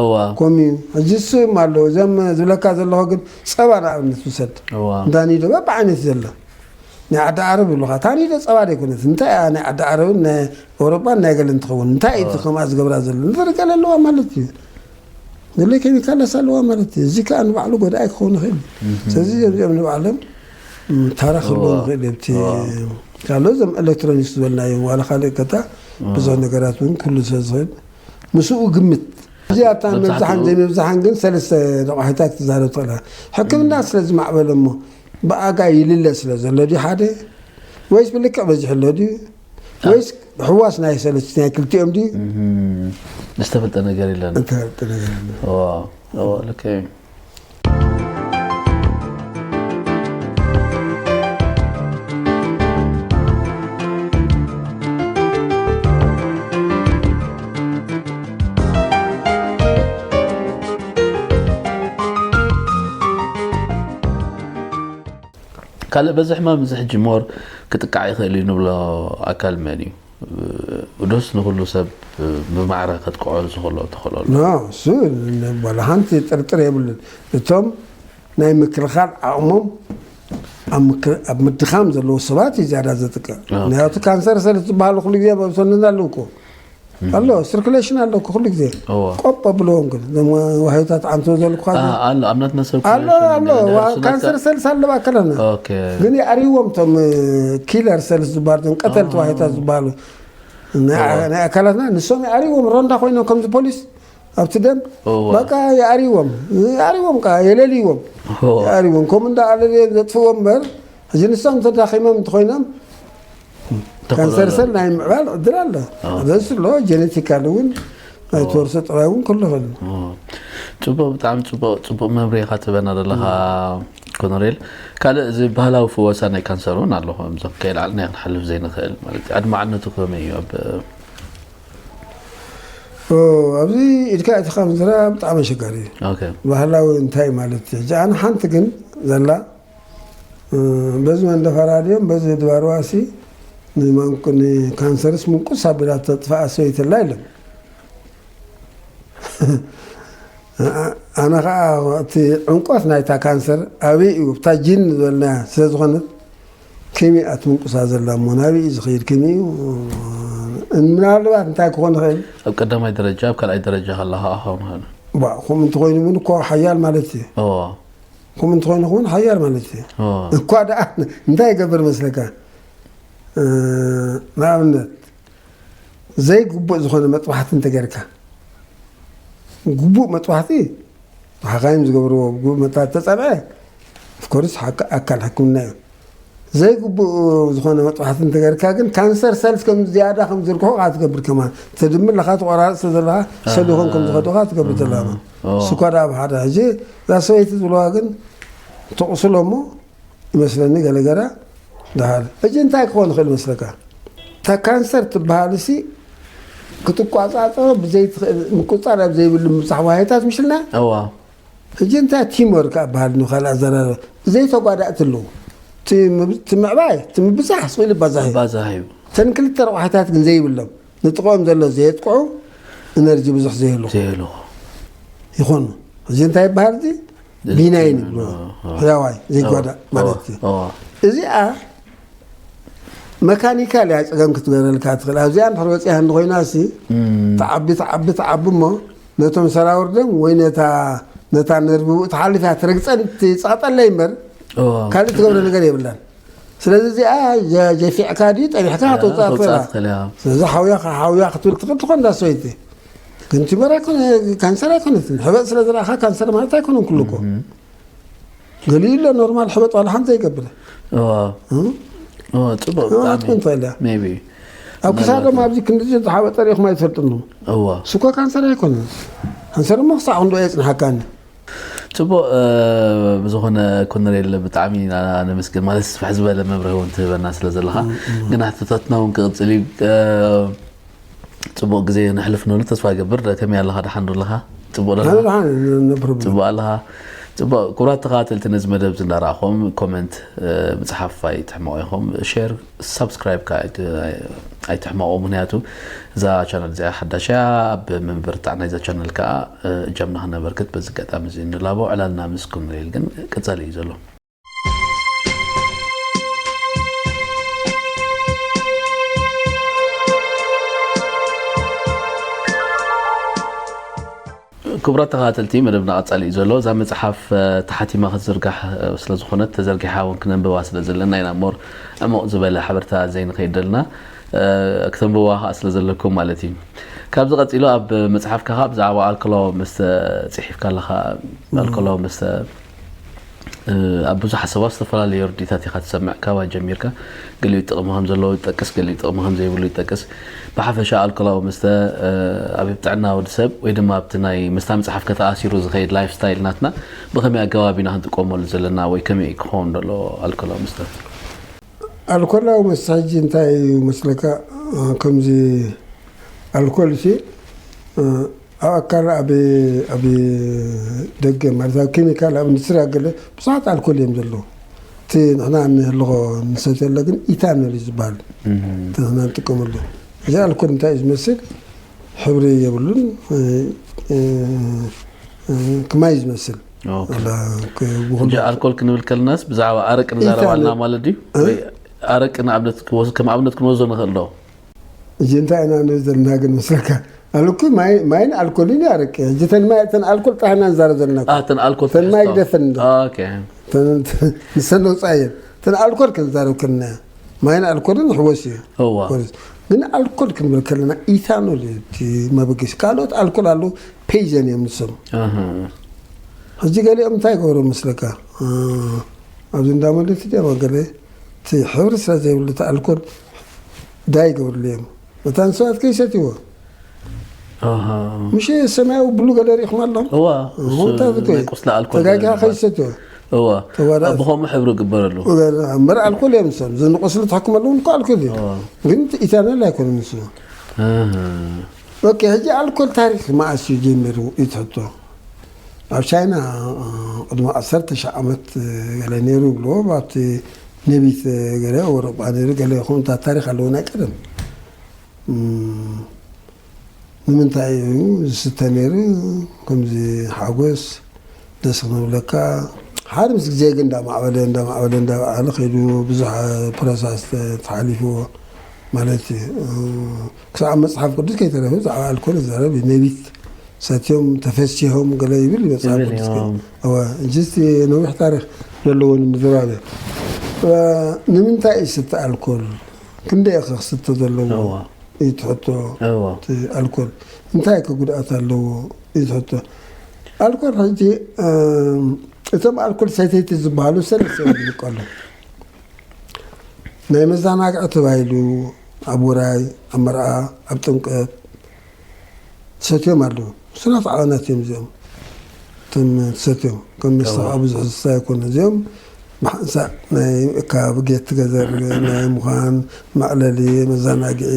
እዋ ኮሚ ሕጂ ስም ኣለዎ እዞም ዝብለካ ዘለኹ ግን ጸባ ንኣብነት ውሰድ እዋ እንዳ ኒዶ በብዓይነት ዘሎ ናይ ዓዲ ዓረብ ይብሉኻ። ታኒዶ ጸባ ደይኮነት። እንታይ እያ ናይ ዓዲ ዓረብን ናይ ኤውሮጳን ናይ ገለን ትኸውን? እንታይ እዩ እቲ ከምኣ ዝገብራ ዘሎ? ንጥርቀለ ኣለዋ ማለት እዩ። ገለ ኬሚካላት ኣለዋ ማለት እዩ። እዚ ከኣ ንባዕሉ ጎዳኢ ክኸውን ይኽእል እዩ። ስለዚ እዚኦም ንባዕሎም ም፣ ታራ ክህልዎም እዋ። ይኽእል እዩ። እቲ እዋ። ካልኦ እዞም ኤሌክትሮኒክስ ዝበልናዮም ዋላ ካልእ ከታ እዋ። ብዙሕ ነገራት እውን ክህሉ ስለ ዝኽእል ምስኡ ግምት እዚ ኣብታ መብዛሕትኡ መብዛሕን ዘይመብዛሕን ግን ሰለስተ ነቋሒታት ክትዛረብ ትኽእል ኢኻ። ሕክምና ስለ ዝማዕበለ እሞ ብኣጋ ይልለ ስለ ዘሎ ድዩ ሓደ ወይስ ብልክዕ በዚሑ ኣሎ ድዩ ወይስ ሕዋስ ናይ ሰለስተ ናይ ክልቲኦም ድዩ ዝተፈልጠ ነገር የለን። እንተፈልጠ ነገር የለን። ዋ፣ ዋ፣ ልክዕ እዩ። ካልእ በዚ ሕማም እዚ ሕጂ ሞር ክጥቃዕ ይኽእል እዩ ንብሎ ኣካል መን እዩ? ዶስ ንኹሉ ሰብ ብማዕረ ከጥቅዖ ዝኽእሎ ተኽእሎ ኣሎ? ኖ፣ እሱ ወላ ሓንቲ ጥርጥር የብሉን። እቶም ናይ ምክልኻል ዓቕሞም ኣብ ምክ- ኣብ ምድኻም ዘለዉ ሰባት እዩ ዝያዳ ዘጥቅዕ። ኦኬ። ምክንያቱ ካንሰር ሰልስ ዝበሃሉ ኩሉ ግዜ መብሰልና ኣለዉ እኮ ኣሎ፣ ስርኩሌሽን ኣሎ እኮ ኩሉ ግዜ። እዎ። ቆብ ኣብልዎም ግን እዞም ዋህዮታት ዓንቶ ዘልኩኻ አ፣ ኣሎ ኣብ ናትና ኣሎ፣ ኣሎ። ዋ- ካንሰር ሰልስ ኣለዋ ኣካላትና። ኦኬ። ግን የኣርይዎም እቶም ኪለር ሰልስ ዝበሃሉ እቶም ቀተልቲ ዋህዮታት ዝበሃሉ ናይ አ- ናይ ኣካላትና ንሶም የኣርይዎም ሮንዳ ኮይኖም ከምዚ ፖሊስ ኣብቲ ደም እዎ። በቃ የኣርይዎም የኣርይዎም ቃ የለልይዎም እዎ። የኣርይዎም ከምኡ እንዳ ኣለልዮም ዘጥፍዎም እምበር ሕጂ ንሶም ተዳኺሞም እንተኮይኖም ተኽእሎ ካንሰር ኣሎ። ሰል ናይ ምዕባል ዕድል ኣሎ። ኣዎ። ዘስ ኣሎ ጀነቲካል እውን ናይ ኣዎ። ተወርሶ ጥራይ እውን ክህሉ ይኽእል። ኣዎ። ጽቡቕ፣ ብጣዕሚ ጽቡቕ፣ ጽቡቕ መምርሒ ኢኻ ትህበና ዘለኻ ኮሎኔል። ካልእ እዚ ባህላዊ ፍወሳ ናይ ካንሰር እውን ኣሎ። ከምዞም ከይልዓልና ክንሓልፍ ዘይንኽእል ማለት እዩ። ኣድማዕነቱ ከመይ እዩ? ኣብ ኦ፣ ኣብዚ ኢድካ ኣእቲኻ ምዝራብ ብጣዕሚ ኣሸጋሪ እዩ። ኦኬ። ባህላዊ እንታይ ማለት እዩ? ሕጂ ኣነ ሓንቲ ግን ዘላ በዚ መንደፈራ ድዮም በዚ ድባርዋሲ ንማንቁ ንካንሰርስ ምንቁስ ኣቢላ ተጥፋኣ ሰበይተላ የለን። ኣነ ከዓ እቲ ዕንቆት ናይታ ካንሰር ኣበይ እዩ ብታ ጂን ዝበልናያ ስለ ዝኾነት ከመይ እያ ትምንቁሳ ዘላ እሞ ናበይ እዩ ዝኸይድ ከመይ እዩ ምናልባት እንታይ ክኾን ይኽእል ኣብ ቀዳማይ ደረጃ ኣብ ካልኣይ ደረጃ ከላ ከዓ ክኸውን ይኽእል ባ ከምኡ እንተኾይኑ እውን እኮ ሓያል ማለት እዩ እዎ ከምኡ እንተኾይኑ ክውን ሓያል ማለት እዩ እዎ እኳ ደኣ እንታይ ይገብር መስለካ ንኣብነት ዘይግቡእ ዝኾነ መጥባሕቲ እንተገርካ ግቡእ መጥባሕቲ ሓኻይም ዝገብርዎ ብግቡእ መታ ተጸብዐ ኦፍኮርስ ኣካል ሕክምና እዩ። ዘይግቡእ ዝኾነ መጥባሕቲ እንተገርካ ግን ካንሰር ሰልስ ከም ዝያዳ ከም ዝርግሑ ካ ትገብር ከማን ተድምር ለኻ ተቆራርፅ ዘለኻ ሰዱኾን ከም ዝኸዱኻ ትገብር ዘለኻ። ስኳ ዳ ኣብ ሓደ ሕጂ እዛ ሰበይቲ ዝብለዋ ግን ተቕስሎ እሞ ይመስለኒ ገለገላ። ደሓር እጂ እንታይ ክኾን ይኽእል ይመስለካ? እታ ካንሰር ትበሃል ሲ ክትቋጻጸሮ ብዘይትኽእል ምቁጻር ኣብ ዘይብሉ ምብዛሕ ዋህዮታት ምሽልና። እዋ። ሕጂ እንታይ ቲሞር ከኣ በሃል ንኻል ኣዘራረብ ዘይተጓዳእቲ ኣለዉ። እቲ ምብ- እቲ ምዕባይ እቲ ምብዛሕ ስቕ ኢሉ ባዛህ እዩ። ባዛህ እዩ። እተን ክልተ ረቑሒታት ግን ዘይብሎም ንጥቕኦም ዘሎ ዘየጥቅዑ፣ ኤነርጂ ብዙሕ ዘይህልዎ ዘይህልዎ። ይኾኑ። እዚ እንታይ ይበሃል እዚ? ቢናይን ይብልዎ። ሕያዋይ ዘይጓዳእ ማለት እዩ። እዚኣ መካኒካል እያ ጸገም ክትገረልካ ትኽእል። ኣብዚኣ እንድሕር ወፂኣ እንድኾይና ሲ ተዓቢ ተዓቢ ተዓቢ እሞ ነቶም ሰራውር ደም ወይ ነታ ነታ ነርቭ ተሓልፍያ ትረግፀን ትፀቕጠለይ እምበር ካልእ ትገብረ ነገር የብላን። ስለዚ እዚኣ ጀፊዕካ ድዩ ጠቢሕካ ተውፃእ ትኽእላ። ስለዚ ሓውያ ሓውያ ክትብል ትኽእል ትኾን ዳ ሰበይቲ ግን ቲመር ኣይኮነ ካንሰር ኣይኮነትን። ሕበጥ ስለ ዝረእኻ ካንሰር ማለት ኣይኮነን ኩሉ እኮ። ገሊኡ ኣሎ ኖርማል ሕበጥ ዋላ ሓንቲ ዘይገብር። ጽቡቅ። ኣብ ክሳዶም ኣብዚ ክንዲ ዝሓበጠ ሪኢኹም ኣይትፈልጥን። እዋ። ስኮ ካንሰር ኣይኮነን። ካንሰር እሞ ክሳዕ ክንዶ የፅንሓካኒ። ጽቡቅ። ብዝኾነ ኮነሬል ብጣዕሚ ኢና ነመስግን። ማለት ስፍሕ ዝበለ መብርሂ እውን ትህበና ስለ ዘለኻ ግን ሕቶታትና እውን ክቕፅል እዩ። ጽቡቕ ግዜ ነሕልፍ ንብል ተስፋ ይገብር። ከመይ ኣለኻ? ደሓን ዶ ኣለኻ? ጽቡቕ ዶ ኣለኻ? ኣነ ደሓን እየ፣ no problem። ጽቡቕ ኣለኻ? ጽቡቕ። ክቡራት ተኸታተልቲ፣ ነዚ መደብ እዚ እንዳረኣኹም ኮመንት፣ እ፣ ምጽሓፍ ኣይትሕመቑ ኢኹም። ሼር፣ ሳብስክራይብ ከኣ ኣይት-፣ ኣይትሕመቑ። ምኽንያቱ እዛ ቻነል እዚኣ ሓዳሽ እያ። ኣብ ምብርታዕ ናይዛ ቻነል ከኣ፣ እ፣ እጃምና ክነበርክት በዚ ኣጋጣሚ እዚ ንላቦ። ዕላልና ምስ ኮነሬል ግን ቀጻሊ እዩ ዘሎ። ክቡራት ተኸታተልቲ፣ መደብና ቀጻሊ እዩ ዘሎ። እዛ መጽሓፍ፣ እ፣ ተሓቲማ ክትዝርጋሕ፣ እ፣ ስለ ዝኾነት፣ ተዘርጊሓ እውን ክነንብባ ስለ ዘለና ኢና እሞ ዕሙቕ ዝበለ ሓበርታ ዘይንኸይድ ዘለና፣ እ፣ ክተንብብዋ ከኣ ስለ ዘለኩም ማለት እዩ። ካብዚ ቀጺሉ ኣብ መጽሓፍካ ከኣ ብዛዕባ ኣልኮላዊ መስተ ጽሒፍካ ኣለኻ። ኣልኮላዊ መስተ እ፣ ኣብ ብዙሓት ሰባት ዝተፈላለዩ ርድኢታት ኢኻ ትሰምዕ። ካባይ ጀሚርካ ገሊኡ ጥቕሚ ከም ዘለዎ ይጠቅስ፣ ገሊኡ ጥቕሚ ከም ዘይብሉ ይጠቅስ። ብሓፈሻ ኣልኮላዊ መስተ፣ እ፣ ኣብ ጥዕና ወዲ ሰብ ወይ ድማ ኣብቲ ናይ መስታ ምጽሓፍ ከተኣሲሩ ዝኸይድ ላይፍ ስታይል ናትና ብኸመይ ኣገባብ ኢና ክንጥቀመሉ ዘለና ወይ ከመይ ክኸውን ደሎ ኣልኮላዊ መስተ? ኣልኮላዊ መስተ ሕጂ እንታይ እዩ መስለካ? እ፣ ከምዚ ኣልኮል ሲ፣ እ፣ ኣብ ኣካል ኣብ፣ ኣብ ደገ ማለት ኣብ ኬሚካል ኣብ ኢንዱስትሪ ኣብ ገለ ብዙሓት ኣልኮል እዮም ዘለዉ። እቲ ንሕና እንህልኾ ንሰትዮ ኣሎ ግን ኢታኖል እዩ ዝበሃል። እቲ ንሕና ንጥቀመሉ። እዚ ኣልኮል እንታይ እዩ ዝመስል? ሕብሪ የብሉን። እ፣ እ፣ እ፣ ክማይ እዩ ዝመስል። ኦኬ። ዋላ ክ-፣ ብኹሉ እንጂ ኣልኮል ክንብል ከለናስ ብዛዕባ ኣረቂ ንዛረብ ኣለና ኢታኖል። ማለት ድዩ? እ? ወይ ኣረቂ ንኣብነት ክወስ-፣ ከም ኣብነት ክንወስዶ ንኽእል ዶ? እዚ እንታይ ኢና ንብል ዘለና ግን መስለካ? ኣልኩ ማይ-፣ ማይን ኣልኮልን እዩ ኣረቂ። ሕጂ ተን ማይ፣ ተን ኣልኮል ጥራሕ ኢና ንዛረብ ዘለና እኮ። አ፣ ተን ኣልኮል ተን ማይ ትሕዝቶ። ግደፈን እንዶ። ኦኬ። ተን፣ ንሰን ወጻኢ እየን። ተን ኣልኮል ክንዛረብ ከለና ማይን ኣልኮልን ሕወስ እዩ። እዋ። ሕወስ። ግን ኣልኮል ክንብል ከለና ኢታኖል እዩ እቲ መበገሲ። ካልኦት ኣልኮል ኣለዉ፣ ፔይዘን እዮም ንሶም። ኣሃ። ሕጂ ገሊኦም እንታይ ይገብሩ መስለካ? እ፣ ኣብዚ እንዳመለቲ ድዮም ገለ እቲ ሕብሪ ስለ ዘይብሉ እቲ ኣልኮል ዳይ ይገብርሉ እዮም። መታን ሰባት ከይሰትይዎ። ኣሃ። ምሽ ሰማያዊ ብሉ ገለ ርኢኹም ኣለኹም? እዋ፣ እሱ እታ ዝኮ ናይ ቁስሊ ኣልኮል ተጋጊኻ ገለ ከይሰትዮ። እዋ። ተዋዳ-፣ ኣብ ብኸምኡ ሕብሪ ግበረሉ። እምበር ኣልኮል እዮም ንሶም። እዚ ንቁስሊ ትሕክመሉ እውን እኮ ኣልኮል እዩ። እዋ። ግን ኢታኖል ኣይኮነን ንሱ። ኣሃ። ኦኬ፣ ሕጂ ኣልኮል ታሪክ መኣስ እዩ ጀሚሩ እዩ ትሕቶ። ኣብ ቻይና፣ እ፣ ቅድሚ ዓሰርተ ሺሕ ዓመት፣ እ፣ ገለ ነይሩ ይብልዎ። ኣብቲ ነቢት፣ እ፣ ገለ ኣውሮጳ ነይሩ፣ ገለ ይኹን እታ ታሪክ ኣለዎ ናይ ቀደም። እም፣ ንምንታይ እዩ ዝስተ ነይሩ? ከምዚ ሓጎስ ደስ ክነብለካ። ሓደ ምስ ግዜ ግን እንዳማዕበለ፣ እንዳማዕበለ፣ እንዳማዕበለ ከይዱ ብዙሕ ፕሮሰስ ተ-፣ ተሓሊፍዎ ማለት እዩ። እ፣ ክሳብ ኣብ መጽሓፍ ቅዱስ ከይተረፈ ብዛዕባ ኣልኮል ይዛረብ እዩ። ነቢት ሰትዮም ተፈሲሆም ገለ ይብል እዩ መጽሓፍ ይብል ቅዱስ እዩ። ግን። እወ፣ እንጂ እስቲ ነዊሕ ታሪኽ ዘለዎ ንምዝራብ እዩ። እ፣ ንምንታይ እዩ ዝስተ ኣልኮል? ክንደይ እዩ ክስተ ዘለዎ? እወ። እዩ ትሕቶ። እወ። እቲ ኣልኮል እንታይ ከ ጉድኣት ኣለዎ? እዩ ትሕቶ። ኣልኮል ሕጂ፣ እም፣ እቶም ኣልኮል ሰተይቲ ዝበሃሉ ሰለስተ እዮም ዝምቀሉ። ናይ መዘናግዒ ተባሂሉ ኣብ ውራይ፣ ኣብ መርዓ፣ ኣብ ጥምቀት ሰትዮም ኣለዉ። ስራት ዓቐናት እዮም እዚኦም። እቶም ሰትዮም፣ ከም መስተ እዋ። ብዙሕ ዝስተ ኣይኮነ። እዚኦም ብሓንሳእ ናይ ካብ ጌት ገዘር ናይ ምዃን መዕለሊ፣ መዘናግዒ፣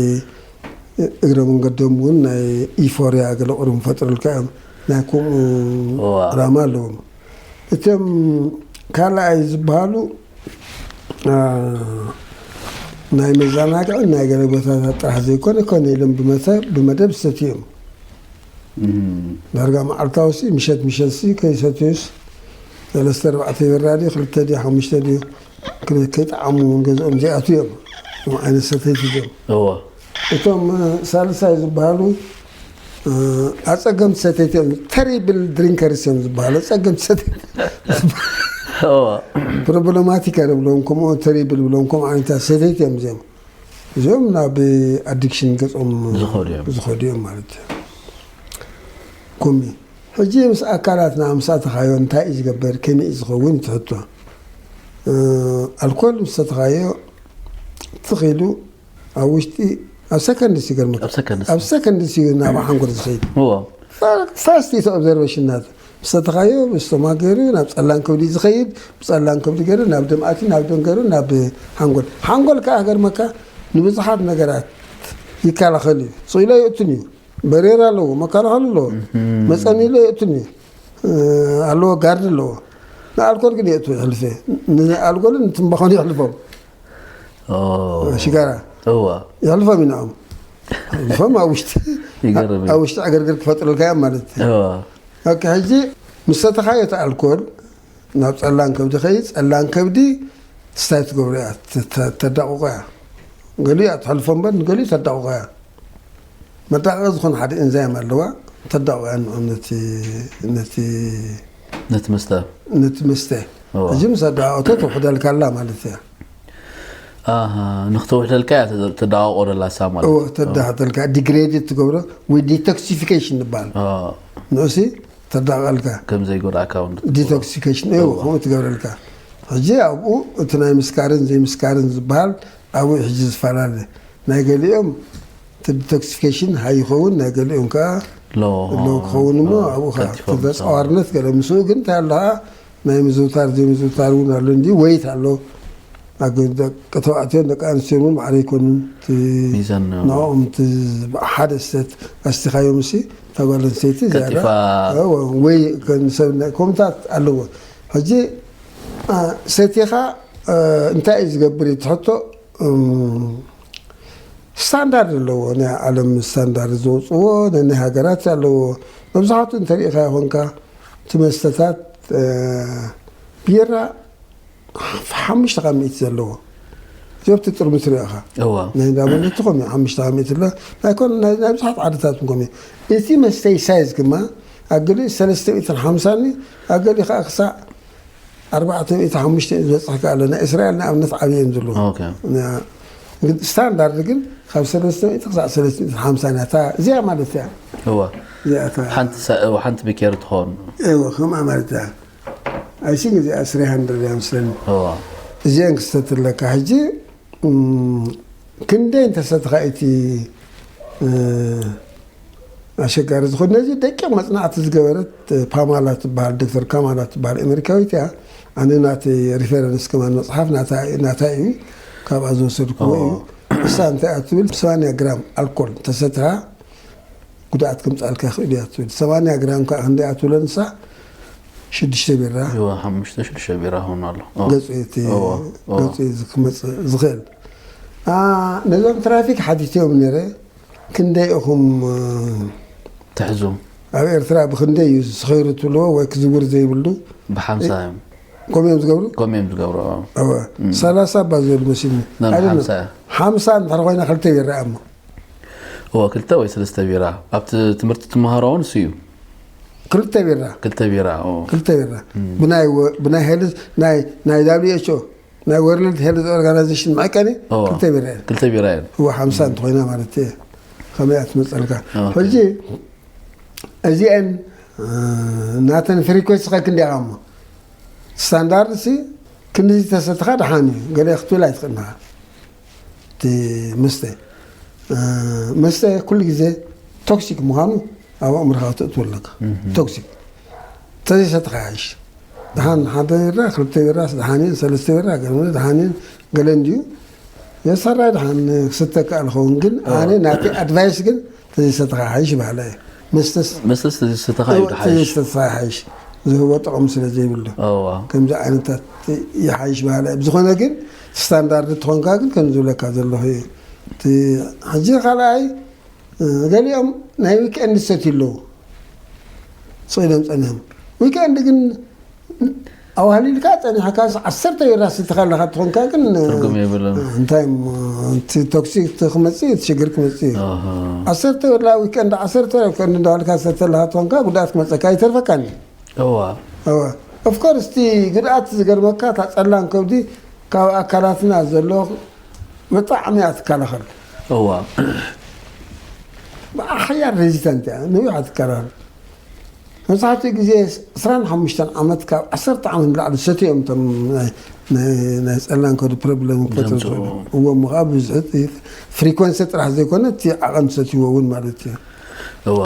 እግረ መንገዶም እውን ናይ ኢፎርያ ገለ ቁሩብ ፈጥሩልካ እዮም። ናይ ከምኡ እዋ። ዕላማ ኣለዎም። እቶም ካልኣይ ዝበሃሉ፣ አ፣ ናይ መዘናግዕን ናይ ገለ ቦታታት ጥራሕ ዘይኮነ፣ ኮነ ኢሎም ብመተ-፣ ብመደብ ዝሰትዩ እዮም። እም። ዳርጋ መዓልታዊ ሲ፣ ምሸት ምሸት ሲ ከይሰትዩስ፣ ሰለስተ ኣርባዕተ ቢራ ድዩ፣ ክልተ ድዩ፣ ሓሙሽተ ድዩ፣ ክለ-፣ ከይጠዓሙ እውን ገዝኦም ዘይኣትዉ እዮም። እዞም ዓይነት ሰተይቲ እዚኦም። እዋ። እቶም፣ እ፣ ሳልሳይ ዝበሃሉ፣ እ፣ ኣጸገምቲ ሰተይቲ እዮም። ተሪብል ድሪንከርስ እዮም ዝበሃሉ። ኣጸገምቲ ሰተይቲ። እዋ። ፕሮብለማቲካ ንብሎም፣ ከምኡ ተሪብል ብሎም፣ ከምኡ ዓይነታት ሰተይቲ እዮም እዚኦም። እዚኦም ናብ ኣዲክሽን ገጾም ዝኸዱ እዮም። ዝኸዱ እዮም ማለት እዩ። ኩሚ። ሕጂ ምስ ኣካላትና ምስ ኣተኻዮ እንታይ እዩ ዝገበር? ከመይ እዩ ዝኸውን? ትሕቶ። እ፣ ኣልኮል ምስ ሰተኻዮ ትኽ ኢሉ ኣብ ውሽጢ፣ ኣብ ሰከንድስ ይገርመካ። ኣብ ሰከንድስ። ኣብ ሰከንድስ እዩ ናብ ሓንጎል ዝኸይድ። እዎ። ፋ-፣ ፋስት ኢት ኦብዘርቬሽን ናት። ምስ ሰተኻዮ ብስቶማክ ገይሩ ናብ ጸላም ከብዲ ዝኸይድ፣ ብጸላም ከብዲ ገይሩ ናብ ደም ኣትዩ፣ ናብ ደም ገይሩ ናብ ሓንጎል። ሓንጎል ከኣ ገርመካ ንብዙሓት ነገራት ይከላኸል እዩ። ስቕ ኢሉ ኣይእቱን እዩ። በሬራ ኣለዎ፣ መከላኸሊ ኣለዎ። እም። መጸኒ ኢሉ ኣይእቱን እዩ። እ፣ ኣለዎ፣ ጋርድ ኣለዎ። ንኣልኮል ግን የእቱ ይሕልፈ። ንኣልኮልን ንትምባኾን ይሕልፎም። ኦ። ሽጋራ። እዋ። ይሕልፎም እዩ ንዕኦም። ይሕልፎም ኣብ ውሽጢ፣ ይገርም እዩ። ኣብ ውሽጢ ዕግርግር ክፈጥሩልካ እዮም ማለት እዩ። እዋ። ኦኬ፣ ሕጂ ምስ ሰተኻዮ እቲ ኣልኮል ናብ ጸላም ከብዲ ከይድ፣ ጸላም ከብዲ ስታይ ትገብሮ እያ፣ ተ-፣ ተ-፣ ተዳቕቆ እያ። ገሊኡ እያ ትሕልፎ እምበር፣ ንገሊኡ ተዳቕቆ እያ። መዳቐቂ ዝኾነ ሓደ ኤንዛይም ኣለዋ፣ ተዳቕቆ እያ ንዕኡ ነቲ፣ ነቲ ነቲ መስተ። ነቲ መስተ። እዎ። ሕጂ ምስ ኣዳቐቆቶ ተውሕደልካ ኣላ ማለት እያ። ኣሃ፣ ንክተውሕደልካ እያ ተደ-፣ ተዳቕቆ ደላ እሳ ማለት። እዎ፣ ተዳቕቆ። ተዳቕቆ ዲግሬድ ትገብሮ ወይ ዲቶክሲፊኬሽን ይበሃል። ኣዎ። ንዑሲ ተዳቕቀልካ። ከም ዘይጎድኣካ እውን ክትገብሮ። ዲቶክሲፊኬሽን፣ እዎ፣ እዎ። ከምኡ ትገብረልካ። ሕጂ ኣብኡ እቲ ናይ ምስካርን ዘይምስካርን ዝበሃል ኣብኡ ሕጂ ዝፈላለ። ናይ ገሊኦም እቲ ዲቶክሲፊኬሽን ሃይ ይኸውን፣ ናይ ገሊኦም ከኣ ሎ ሎ ክኸውን እሞ፣ ሎ ኣብኡ ከኣ ቀልጢፎም እቲ ተጻዋርነት ገለ ምስኡ ግን እንታይ ኣሎ ከኣ ናይ ምዝውታር ዘይምዝውታር እውን ኣሎ። እንዲ ወይት ኣሎ። ኣብ ደቂ ተባዕትዮን ደቂ ኣንስትዮን እውን ማዕረ ኣይኮኑን። እቲ ሚዛን ነው። ንዕኦም እቲ ሓደ ሰት ኣስቲኻዮም እሲ፣ እታ ጓል ኣንስተይቲ ዝያዳ ቀልጢፋ። እወ፣ ወይ ከን ሰብ ናይ ኮምታት ኣለዎ። ሕጂ፣ አ፣ ሰቲኻ፣ አ፣ እንታይ እዩ ዝገብር እዩ ትሕቶ? እም፣ ስታንዳርድ ኣለዎ። ናይ ዓለም ስታንዳርድ ዝወፅዎ ነናይ ሃገራት ኣለዎ። መብዛሕትኡ እንተሪኢኻ ይኾንካ እቲ መስተታት፣ እ፣ ቢራ ሓሙሽተ ካብ ሚእቲ ዘለዎ እዚኦም እቲ ጥርሙስ ሪኢኻ። እዋ። ናይ እንዳመለቲ ኮም ሓሙሽተ ካብ ሚእቲ ኣሎ። ናይ ኮን ናይ፣ ናይ ብዙሓት ዓድታት ኮም እቲ መስተይ ሳይዝ ግማ ኣገሊ ሰለስተ ሚእትን ሓምሳን ኣገሊ ከዓ ክሳዕ ኣርባዕተ ሚእቲ ሓሙሽተ እዩ ዝበጽሕ ከኣ ኣሎ። ናይ እስራኤል ንኣብነት ዓብዪ እዮም ዘለዉ። ኦኬ። ና-፣ ግን ስታንዳርድ ግን ካብ ሰለስተ ሚእቲ ክሳዕ ሰለስተ ሚእቲ ሓምሳ ናታ እዚኣ ማለት እያ። እዋ። እዚኣ እታ ሓንቲ ሰ-፣ እዋ፣ ሓንቲ ቢኬር ትኸውን። እዎ፣ ከምኣ ማለት እያ። ኣይ ሲንክ እዚኣ ስሪ ሃንድረድ እያ መስለኒ። እዋ። እዚአን ክስተት ኣለካ። ሕጂ፣ እም፣ ክንደይ እንተሰትኻ እቲ፣ እ፣ ኣሸጋሪ ዝኾነ ነዚ ደቂቕ መጽናዕቲ ዝገበረት ፓማላ ትበሃል፣ ዶክተር ካማላ ትበሃል ኣሜሪካዊት እያ። ኣነ ናተይ ሪፈረንስ ከማን መጽሓፍ ናታ፣ ናታ እዩ፣ ካብኣ ዝወሰድክዎ እዩ። እዋ። እሳ እንታይ እያ ትብል? ሰማንያ ግራም ኣልኮል ተሰትኻ ጉድኣት ከምጽኣልካ ይኽእል እያ ትብል። ሰማንያ ግራም ከኣ ክንደይ እያ ትብሎ ንሳ? ሽዱሽተ ቢራ። እዋ፣ ሓሙሽተ ሽዱሽተ ቢራ ሆኖ ኣሎ። እዋ። ገጹ እቲ እዋ፣ እዋ። ገጹ እዩ ክመጽእ ዝኽእል። አ፣ ነዞም ትራፊክ ሓቲተዮም ነይረ። ክንደይ ኢኹም፣ እ፣ ትሕዙ? ኣብ ኤርትራ ብክንደይ እዩ ዝስኸይሩ ትብልዎ ወይ ክዝውር ዘይብሉ? ብሓምሳ እዮም። ከምኡ እዮም ዝገብሩ? ከምኡ እዮም ዝገብሩ፣ ኣዎ። እወ። እም። ሰላሳ እባ ዝበሉ መሲልኒ። ኖ፣ ኣይደለም። ሓምሳ። ሓምሳ እንድሕር ኮይና ክልተ ቢራ እሞ። እወ፣ ክልተ ወይ ሰለስተ ቢራ። ኣብቲ ትምህርቲ ትመሃሮ እውን እሱ እዩ። ክልተ ቢራ? ክልተ ቢራ፣ እወ። ክልተ ቢራ። እም። ብናይ ወ-፣ ብናይ ሄልዝ-፣ ናይ፣ ናይ ዳብሊው ኤች ኦ ናይ ወርልድ ሄልዝ ኦርጋናይዜሽን መዐቀኒ እዎ። ክልተ ቢራ እየን። ክልተ ቢራ እየን። እዎ፣ ሓምሳ እንተኾይና ማለት እየ። ከመይ እያ ትመፀልካ? ኦኬ። ሕጂ፣ እዚአን ናተን ፍሪኮንሲ ከክንዲ ኢኻ እሞ ስታንዳርድ ሲ ክንድዚ ተሰተኻ ደሓን እዩ። ገለ ክትብል ኣይትኽእልኻ። እቲ መስተ መስተ ኩሉ ግዜ ቶክሲክ ምዃኑ ኣብ ኣእምሮኻ ክትእትዎ ኣለካ። ቶክሲክ ተዘይሰተኻ ይሓይሽ። ደሓን ሓደ ቢራ ክልተ ቢራ ደሓን እየን፣ ሰለስተ ቢራ ገለ ደሓን እየን። ገለ እንድዩ የሰራይ ደሓን ክስተ ከኣል ኸውን ግን ኣነ ናቲ ኣድቫይስ ግን ተዘይሰተኻ ይሓይሽ በሃላ እየ። መስተስ መስተስ ተዘይሰተኻ እዩ ዝሓይሽ። ተዘይሰተኻ ይሓይሽ ዝህቦ ጥቕሚ ስለ ዘይብሉ እዋ ከምዚ ዓይነታት ይሓይሽ በሃላ እየ። ብዝኾነ ግን ስታንዳርድ ትኾንካ ግን ከም ዝብለካ ዘለኹ እዩ። እቲ ሕጂ ካልኣይ ገሊኦም ናይ ዊክኤንድ ዝሰትዩ ኣለዉ። ስቕ ኢሎም ጸኒሖም ዊክኤንድ ግን ኣዋህሊልካ ጸኒሕካ ዓሰርተ ቢራ ስትኻ ኣለኻ ትኾንካ ግን ትርጉም የብሉን። እንታይ እሞ እቲ ቶክሲክ ክመጽእ እቲ ሽግር ክመጽእ እዩ። ኣሃ። ዓሰርተ ቢራ ዊክኤንድ ዓሰርተ ዊክኤንድ እንዳበልካ ሰተ ኣለኻ ትኾንካ ጉድኣት ክመጸካ ኣይተርፈካን እዩ። እዋ። እዋ። ኦፍኮርስ እቲ ጉድኣት ዝገርመካ እታ ጸላም ከብዲ ካብ ኣካላትና ዘሎ ብጣዕሚ እያ ትከላኸል። እዋ። ብሓያል ሬዚስታንት እያ ነዊሕ ትከላኸል። መብዛሕትኡ ግዜ ዕስራን ሓሙሽተን ዓመት ካብ ዓሰርተ ዓመት ንላዕሊ ዝሰትዩ እዮም እቶም ናይ- ናይ- ናይ ጸላም ከብዲ ፕሮብለም ክፈጥሩ ዘምጽኡ። ዝኽእሉ። እዎ እሞ ከዓ ብብዝሒ እቲ ፍሪኮንሲ ጥራሕ ዘይኮነ እቲ ዓቐን ዝሰትይዎ እውን ማለት እዩ። እዋ።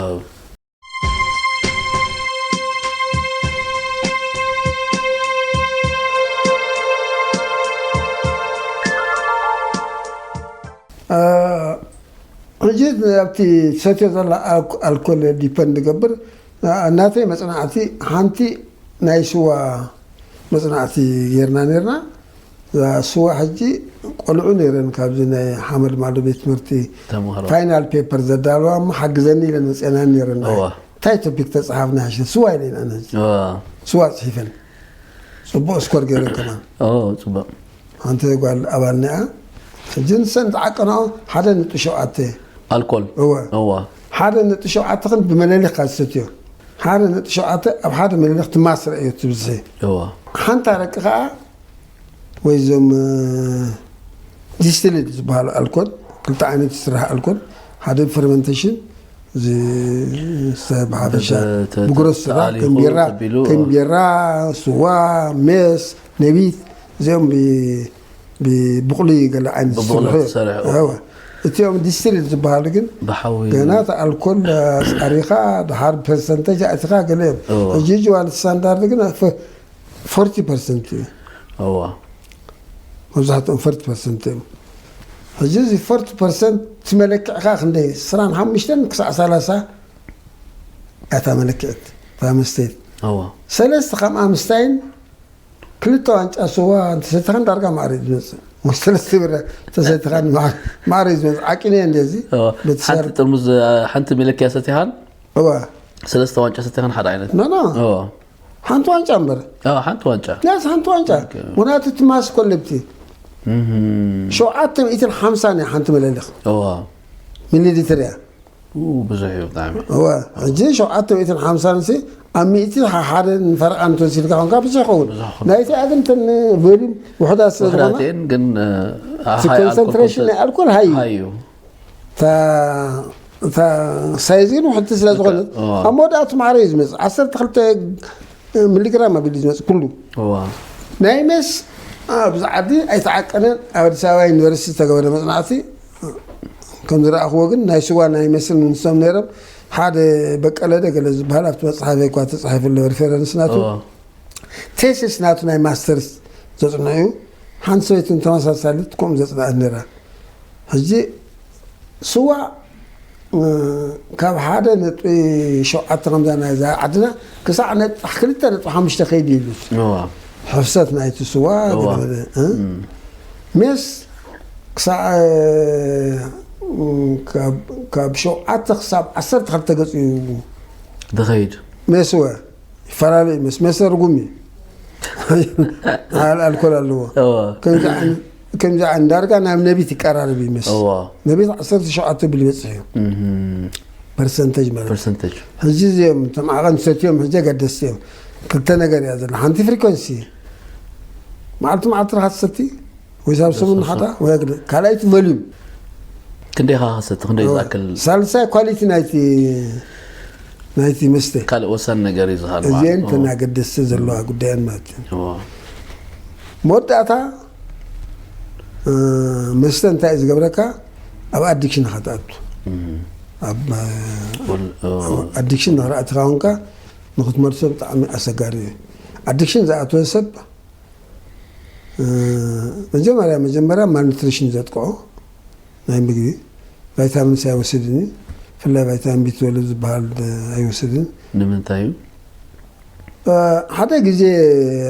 ሕጂ ኣብቲ ትሰትዮ ዘላ ኣልኮል ዲፐንድ ገብር ናተይ መፅናዕቲ ሓንቲ ናይ ስዋ መፅናዕቲ ጌርና ነርና። እዛ ስዋ ሕጂ ቆልዑ ነይረን ካብዚ ናይ ሓመድ ማዶ ቤት ትምህርቲ ተምሃሮ። ፋይናል ፔፐር ዘዳለዋ እሞ ሓግዘኒ ኢለን መፅአናን ነይረን። እዋ። እንታይ ቶፒክ ተፃሓፍና ሕጂ ስዋ ኢለን ኣነ ሕጂ እዋ። ስዋ ፅሒፈን ፅቡቅ ስኮር ገይረን ከማን ኦ፣ ጽቡቅ። ሓንቲ ጓል ኣባል ኒኣ ሕጂ ንሰን ዝዓቀናኦ ሓደ ነጥቢ ሸውዓተ ኣልኮል። እወ። እዋ። ሓደ ነጥቢ ሸውዓተ ግን ብመለሊኽ ካብ ዝሰትዮ ሓደ ነጥቢ ሸውዓተ ኣብ ሓደ መለሊኽ ትማስረ እዩ ትብዝሒ። እዋ። ሓንቲ ኣረቂ ከዓ ወይ እዞም ዲስትልድ ዝበሃሉ ኣልኮል ክልተ ዓይነት ዝስራሕ ኣልኮል ሓደ ፈርመንቴሽን ዝስተ ብሓፈሻ ብተ- ተ- ብግሮስ ስራሕ ተኣሊኹ ከም ቢራ ተቢሉ፣ ከም ቢራ ስዋ ሜስ ነቢት እዚኦም ብ- ብብቑሊ ገለ ዓይነት ብብቑሊ ዝስርሑ እዮም። ዝሰርሑ። እወ። እቲኦም ዲስትልድ ዝበሃሉ ግን ብሓዊ ገና እቲ ኣልኮል ኣስኣሪኻ ድሓር ፐርሰንተጅ ኣእቲኻ ገለ እዮም። እወ። ሕጂ ጅዋል ስታንዳርድ ግን ፎርቲ ፐርሰንት እዩ። እዋ። መብዛሕትኦም ፈርቲ ፐርሰንት እዮም። ሕጂ እዚ ፈርቲ ፐርሰንት እቲ መለክዕኻ ክንደይ ዕስራን ሓሙሽተን ክሳዕ ሰላሳ እታ መለክዕት እታ መስተይት እዋ። ሰለስተ ከምኣ ምስታይን ክልተ ዋንጫ ስዋ እንተሰተኻን ዳርጋ ማዕረ እዩ ዝመፅእ። ሰለስተ ብረ ተሰተኻን ማዕረ እዩ ዝመፅእ። ዓቂነ እየ እንደዚ እዋ። በቲ ሓንቲ ሰር- ጥርሙዝ ሓንቲ መለክያ ሰቲኻን እዋ ሰለስተ ዋንጫ ሰቲኻን ሓደ ዓይነት ኖ ኖ እዋ። ሓንቲ ዋንጫ እምበር እዋ፣ ሓንቲ ዋንጫ ያስ ሓንቲ ዋንጫ ኦኬ። ምክንያቱ እቲ ማስ ኮለብቲ እህም። ሸውዓተ ሚእትን ሓምሳን እያ ሓንቲ መለሊኽ እዋ። ሚሊ ሊትር እያ ኡ፣ ብዙሕ እዩ ብጣዕሚ እወ ሕጂ ሸውዓተ ሚእትን ሓምሳን ሲ ኣብ ሚእቲ ሓደ ንፈረቓ እንተወሲድካ ኮንካ ብዙሕ ይኸውን ብዙሕ ይኸውን። ናይቲ ኣግንትን ቮሊም ውሕዳት ስለ ዝኾነ ውሕዳት እየን ግን እቲ ሃይ ኣልኮል ኮንሰንትሬሽን ናይ ኣልኮል ሃይ እዩ ሃይ እዩ እታ እታ ሳይዝ ግን ውሕድቲ ስለ ዝኾነት እዋ። ኣብ መወዳእቱ ማዕረ እዩ ዝመፅእ ዓሰርተ ክልተ ሚሊግራም ኣቢሉ ዝመፅእ ኩሉ እዋ። ናይ ሜስ ኣብዚ ዓዲ ኣይተዓቀነን ኣብ ኣዲስ ኣበባ ዩኒቨርሲቲ ዝተገበረ መፅናዕቲ ከም ዝረኣኽዎ ግን ናይ ስዋ ናይ ሜስን ንሶም ነይሮም ሓደ በቀለ ደገለ ዝበሃል ኣብቲ መፅሓፈይ እኳ ተፃሒፉ ኣሎ ሪፌረንስ ናቱ እዋ። ቴሲስ ናቱ ናይ ማስተርስ ዘፅንዑ እዩ ሓንቲ ሰበይትን ተመሳሳሊት ከምኡ ዘፅንዐት ነይራ ሕጂ ስዋ ካብ ሓደ ነጥቢ ሸውዓተ ከምዛ ናይዛ ዓድና ክሳዕ ነጥቢ ክልተ ነጥቢ ሓሙሽተ ከይድ ይብሉት እዋ። ሕፍሰት ናይቲ ስዋ እዋ። ገለ በለ፣ እ? እም። ሜስ ክሳዕ እ፣ ካብ- ካብ ሸውዓተ ክሳብ ዓሰርተ ክልተ ገፅ እዩ ዝኸይድ ሜስ ወ ይፈላለ እዩ ሜስ ሜስ ርጉም እዩ ኣል- ኣልኮል ኣለዎ እዋ። ከምዚ ዓይነ- ከምዚ ዓይነት ዳርጋ ናብ ነቢት ይቀራረብ እዩ ሜስ እዋ። ነቢት ዓሰርተ ሸውዓተ ብል ይበፅሕ እዩ እህም። ፐርሰንተጅ ማለት ፐርሰንተጅ ሕጂ እዚኦም እቶም ዓቐን ሰትዮም ሕጂ ኣገደስቲ እዮም ክልተ ነገር እያ ዘላ ሓንቲ ፍሪኮንሲ መዓልቲ መዓልቲ ረኻ ትሰቲ ወይ ሳብ ሰሙን ሓታ ወይ ኣግደ ካልኣይቲ ቨልዩም ክንደይ ኢኻ ክሰቲ ክንደይ ዝኣክል ሳልሳይ ኳሊቲ ናይቲ ናይቲ መስተ። ካልእ ወሳኒ ነገር እዩ ዝሃልዋ። እዚአን ተናገደስቲ ዘለዋ ጉዳያን ማለት እዩ። እዎ። መወዳእታ፣ እ፣ መስተ እንታይ እዩ ዝገብረካ? ኣብ ኣዲክሽን ኢኻ ትኣቱ። እም። ኣብ፣ እ፣ ወል-፣ እ፣ ኣዲክሽን ንኽትኣትኻ ኮንካ ንኽትመልሶ ብጣዕሚ ኣሰጋሪ እዩ። ኣዲክሽን ዝኣተወ ሰብ፣ እ፣ መጀመርያ፣ መጀመርያ ማልኒትሪሽን ዘጥቅዖ ናይ ምግቢ፣ ቫይታሚንስ ኣይወስድን እዩ። ብፍላይ ቫይታሚን ቢ ትወልቭ ዝበሃል፣ እ፣ ኣይወስድን። ንምንታይ እዩ? እ፣ ሓደ ግዜ፣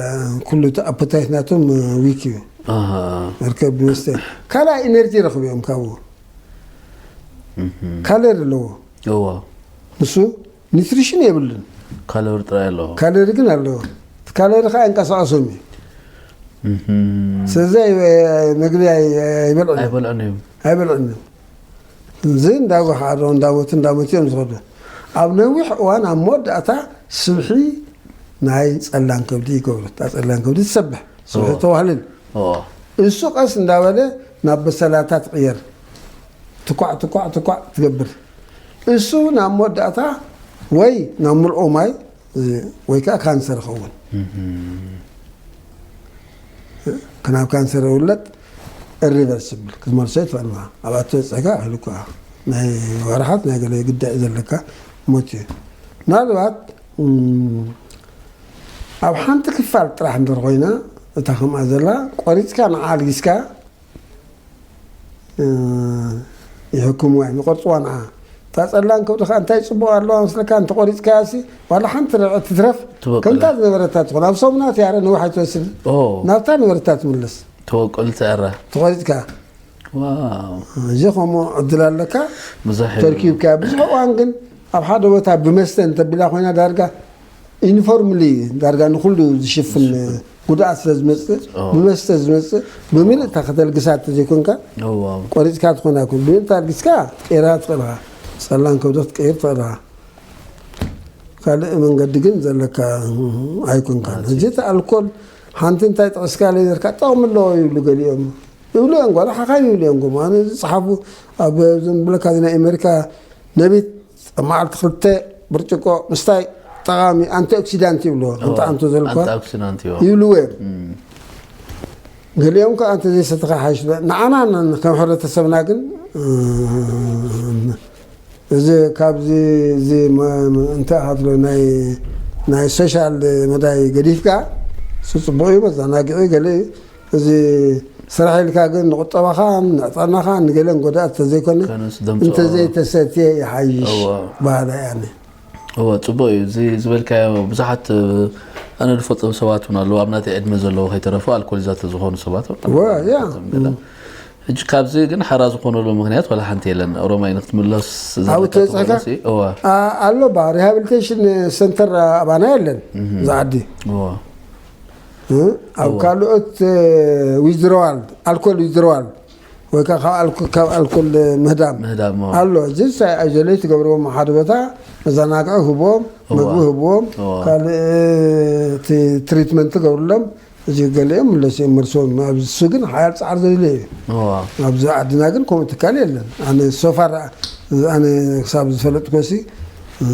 እ፣ ኩሉ እቲ ኣፖታይት ናቶም፣ እ፣ ዊክ እዩ። ኣሃ። መርከብ ብመስተ ካልኣይ ኢነርጂ ረኽቡ እዮም ካብኡ። እም። ካለሪ ኣለዎ። እዎ። ንሱ ኒትሪሽን የብሉን። ካሎሪ ጥራይ ኣለዎ። ካለሪ ግን ኣለዎ። እቲ ካለሪ ከዓ የንቀሳቐሶም እዩ። እም። ስለዚ ኣይ-፣ ምግቢ ኣይ-፣ ኣይበልዑን እዮም። ኣይበልዑን እዮም። ኣይበልዑን እዮም። እዚ እንዳጓሓሮ እንዳሞቱ እንዳሞቱ እዮም ዝኸዱ። ኣብ ነዊሕ እዋን ኣብ መወዳእታ ስብሒ ናይ ጸላም ከብዲ ይገብሩ። እታ ጸላም ከብዲ ትሰብሕ። ስብሒ እዎ። ተዋህልል። እዎ። እሱ ቀስ እንዳበለ ናብ በሰላታት ይቕየር። ትኳዕ ትኳዕ ትኳዕ ትገብር። እሱ ናብ መወዳእታ ወይ ናብ ምልኦ ማይ ወይ ከዓ ካንሰር ይኸውን። እም። ናብ ካንሰር ይውለጥ። ሪቨርስ ይብል ክትመልሶ ይትኽእል ኢኻ። ኣብኣ ተበፂሕካ ይኽእል እኳ ናይ ወርሓት ናይ ገለ ግዳይ ዘለካ ሞት እዩ። ምናልባት፣ እም፣ ኣብ ሓንቲ ክፋል ጥራሕ እንድር ኮይና እታ ከምኣ ዘላ ቆሪፅካ ንዓ ኣልጊስካ፣ እ፣ ይሕክምዋ እዮም፣ ይቆርፅዋ ንዓ። እታ ጸላም ከብዲ ከዓ እንታይ ጽቡቕ ኣለዋ መስለካ? እንተቆሪፅካያ ሲ ዋላ ሓንቲ ርብዒ ትትረፍ ትበቁል። ከምታ ዝነበረታ ትኾን። ኣብ ሰሙናት እያ፣ ኧረ ነዊሕ ኣይትወስድን። ኦ። ናብታ ነበረታ ትምለስ። ትበቁል ትዕረ። ተቆሪፅካ። ዋው። እዚ ከምኡ ዕድል ኣለካ። ብዙሕ እዩ። ተርኪብካ። ብዙሕ እዋን ግን ኣብ ሓደ ቦታ ብመስተ እንተቢላ ኮይና ዳርጋ ዩኒፎርምሊ ዳርጋ ንኹሉ ዝሽፍን ጉድኣት ስለ ዝመፅእ፣ ኦ። ብመስተ ዝመፅእ ብምልእታ ከተልግሳ እንተዘይኮንካ፣ ኦ፣ ዋው። ቆሪፅካ ትኾን ኣይኮን። ብምልእታ ኣልጊስካ ክትቀይራ ትኽእል ኢኻ። ጸላም ከብዲ ክትቀይር ትኽእል ኢኻ። ካልእ መንገዲ ግን ዘለካ ኣይኮንካን። ሕጂ እቲ ኣልኮል ሓንቲ እንታይ ጠቒስካ ነይርካ፣ ጠቕሚ ኣለዎ ይብሉ ገሊኦም። ይብሉ እዮም፣ ጓል ሓኻይም ይብሉ እዮም። ጎማ ኣነ ዝጸሓፉ ኣብ ዝም ብለካ ናይ ኣሜሪካ ነቢት ኣብ መዓልቲ ክልተ ብርጭቆ ምስታይ ጠቓሚ ኣንቲ ኦክሲዳንት ይብልዎ። ኦ፣ ከምቲ ኣንቶ ዘልኳ ኣንቲ ኦክሲዳንት ይብልዎ። ይብልዎ እዮም። እም። ገሊኦም ከኣ እንተ ዘይሰተኻ ሓይሽ ንዓና ከም ሕብረተሰብና ግን፣ እም፣ እዚ ካብዚ፣ እዚ መ-፣ መ-፣ እንታይ ኢኻ ትብሎ ናይ፣ ናይ ሶሻል መዳይ ገዲፍካ፣ እሱ ጽቡቕ እዩ፣ መዘናግዒ ገለ እዩ። እዚ ስራሕ ኢልካ ግን ንቁጠባኻን ንዕጣናኻን ንገለን ጎዳእቲ ተዘይኮነ፣ ከነስ ደምጽኦ። እንተዘይተሰትየ ይሓይሽ እዋ። በሃላይ ኣነ። እወ፣ ጽቡቕ እዩ። እዚ ዝበልካዮ ብዙሓት፣ እ፣ ኣነ ዝፈልጦም ሰባት እውን ኣለዉ። ኣብ ናተይ ዕድመ ዘለዉ ከይተረፉ ኣልኮሊዛት ዝኾኑ ሰባት እውን ኣለዉ። እወ፣ ያ። ገለ። ሕጂ ካብዚ ግን ሓራ ዝኾነሉ ምኽንያት ዋላ ሓንቲ የለን። ኦሮማይ ንክትምለስ ኣብኡ ዘለካ ተበጽሕካ? ተኾነሲ፣ እወ። ኣ-፣ ኣሎ ባ፣ ሪሃብሊቴሽን ሰንተር ኣባና የለን፣ እዛ ዓዲ። እወ። እ? ኣብ እወ። ካልኦት፣ እ፣ ዊዝድሮዋል፣ ኣልኮል ዊዝድሮዋል፣ ወይ ከዓ ካብ ኣልኮ-፣ ካብ ኣልኮል ምህዳም ምህዳም፣ እወ። ኣሎ። እዚ ሳይ ኣይዞሌት ትገብርዎም ሓደ ቦታ፣ መዘናግዒ ህብዎም፣ እወ። መግቢ ህብዎም፣ እወ። ካልእ፣ እ፣ እቲ ትሪትመንት ትገብርሎም፣ እዚ ገሊኦም ምለስ እዮም መልስዎም። ኣብዚ እሱ ግን ሓያል ጻዕሪ ዘድልዮ እዩ። እወ። ኣብዚ ዓድና ግን ከምኡ ትካል የለን። ኣነ ሶፋር ኣነ ክሳብ ዝፈለጥኮሲ፣ እ፣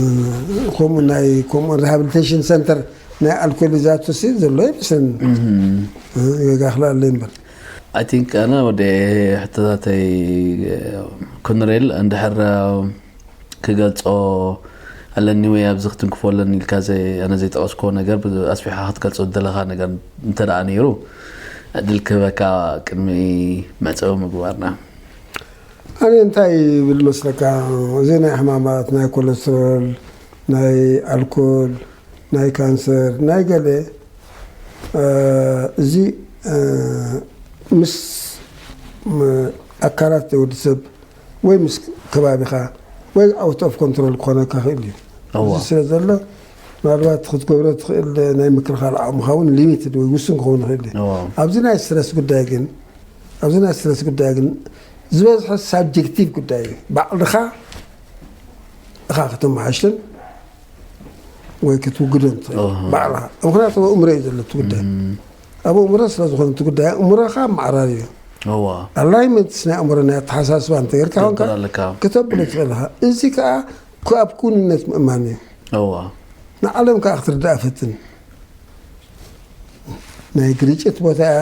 ከምኡ ናይ፣ ከምኡ ሪሃብሊቴሽን ሰንተር ናይ ኣልኮሊዛቶሲ ዘሎ ይመስለኒ። እም። እ፣ ጌጋ ክልኣለ እምበር። I think ኣነ ወደ ሕቶታተይ፣ እ፣ ኮነሬል እንድሕር፣ እ፣ ክገልጾ ኣለኒ ወይ ኣብዚ ክትንክፎ ኣለኒ ኢልካ ዘይ-፣ ኣነ ዘይጠቐስክዎ ነገር ብ-፣ ኣስፊሕካ ክትገልጾ ዝደለኻ ነገር እንተ ደኣ ነይሩ፣ ዕድል ክህበካ ቅድሚ መዕጸዊ ምግባርና። ኣነ እንታይ ይብል መስለካ፣ እዚ ናይ ሕማማት፣ ናይ ኮለስትሮል፣ ናይ ኣልኮል፣ ናይ ካንሰር፣ ናይ ገለ፣ እ፣ እዚ፣ እ፣ ምስ፣ ም-፣ ኣካላት ወዲ ሰብ ወይ ምስ ከባቢኻ ወይ ኣውት ኦፍ ኮንትሮል ክኾነካ ክእል እዩ። እዋ። እዚ ስለ ዘሎ፣ ምናልባት ክትገብሮ ትኽእል ናይ ምክልኻል ዓቕምኻ እውን ሊሚትድ ወይ ውሱን ክኸውን ይኽእል እዩ። እዋ። ኣብዚ ናይ ስትረስ ጉዳይ ግን፣ ኣብዚ ናይ ስትረስ ጉዳይ ግን ዝበዝሐ ሳብጀክቲቭ ጉዳይ እዩ። ባዕልኻ ኢኻ ከተመሓይሽን ወይ ክትውግዶን ትኽእል። እዋ። ባዕልኻ። ምኽንያቱ ኣብ ኣእምሮ እዩ ዘሎ እቲ ጉዳይ። እም። ኣብ ኣእምሮ ስለ ዝኾነ እቲ ጉዳይ፣ ኣእምሮኻ ማዕራር እዩ። እዋ። ኣላይመንትስ ናይ ኣእምሮ ናይ ኣተሓሳስባ እንተጌርካ ኮንካ ከተብል ኣለካ። ከተብሎ ትኽእል ኢኻ። እዚ ከኣ ክኣብ ክውንነት ምእማን እዩ። እዋ ንዓለም ከዓ ክትርዳእ ፈትን። ናይ ግርጭት ቦታ እያ፣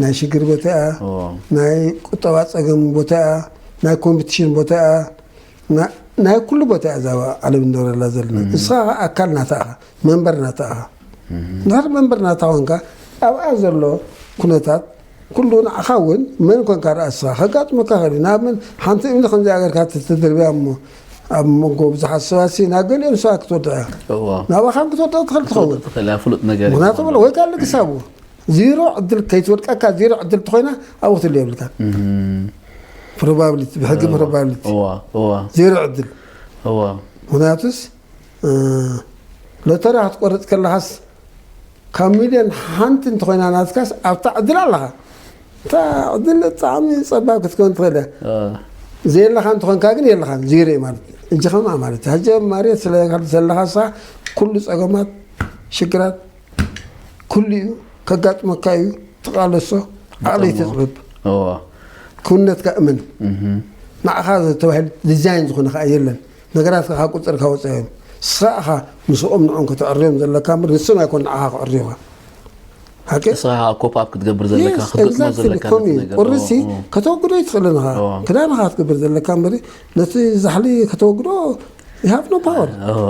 ናይ ሽግር ቦታ እያ፣ እዋ ናይ ቁጠባ ፀገም ቦታ እያ፣ ናይ ኮምፒቲሽን ቦታ እያ፣ ና- ናይ ኩሉ ቦታ እያ እዛ ዓለም እንደረላ ዘለና። ንስኻ ከዓ ኣካል ናታ ኢኻ፣ መንበር ናታ ኢኻ። እንድሕር መንበር ናታ ኮንካ ኣብኣ ዘሎ ኩነታት ኩሉ ንዓኻ እውን መን ኮንካ ደኣ ንስኻ ከጋጥመካ ይኽእል እዩ። ንኣብነት ሓንቲ እምኒ ከምዚኣ ጌርካ ተተድርብያ እሞ ኣብ መንጎ ብዙሓት ሰባት ሲ ናብ ገሊኦም ሰባት ክትወድቕ እያ። እዋ ናባኻ ክትወድቕ ትኽእል ትኸውን። ትኽእል እያ ፍሉጥ ነገር እዩ ምክንያቱ ዝኾነ። በሎ ወይ ካልእ ክሳቡ ዜሮ ዕድል ከይትወድቀካ ዜሮ ዕድል ትኾይና ኣብኡ ክትህሉ የብልካ። እም፣ ፕሮባብሊቲ ብሕጊ እዋ ፕሮባብሊቲ እዋ እዋ ዜሮ ዕድል። እዋ ምክንያቱስ እ፣ ሎተሪ ክትቆርፅ ከለኻስ ካብ ሚልዮን ሓንቲ እንተኾይና ናትካስ ኣብታ ዕድል ኣለኻ። እታ ዕድል ብጣዕሚ ፀባብ ክትከውን ትኽእል እያ። እ፣ ዘየለኻ እንተኾንካ ግን የለኻን፣ ዜሮ እዩ ማለት እዩ። እጂ ከምኣ ማለት እዩ። ሕጂ ኣብ መሬት ስለ ዘለኻ ንስኻ ኩሉ ፀገማት፣ ሽግራት ኩሉ እዩ ከጋጥመካ እዩ። ትቃለሶ፣ ዓቕሊ ብጣዕሚ። ተፅበብ፣ እዋ ክውነትካ እመን። እህ ንዓኻ ዝተባህል ዲዛይን ዝኾነ ከዓ የለን። ነገራት ከዓ ቁፅርካ ወፃ እዮም። ንስኻ ኢኻ ምስኦም ንዕኦም ከተዕርዮም ዘለካ እምበር ንሶም ኣይኮን ንዓኻ ክዕርዩኻ። ሓቂ? ንስኻ ኮፕ ኣፕ ክትገብር ዘለካ Yes, ክትገጥሞ exactly. ዘለካ ከምኡ ነቲ እዩ። ነገር ቁርሲ እዎ፣ እዎ። ከተወግዶ ይትኽእል ኢኻ። እዎ። ክዳንኻ ክትገብር ዘለካ እምበሪ ነቲ ዛሕሊ ከተወግዶ you have no power። እዎ።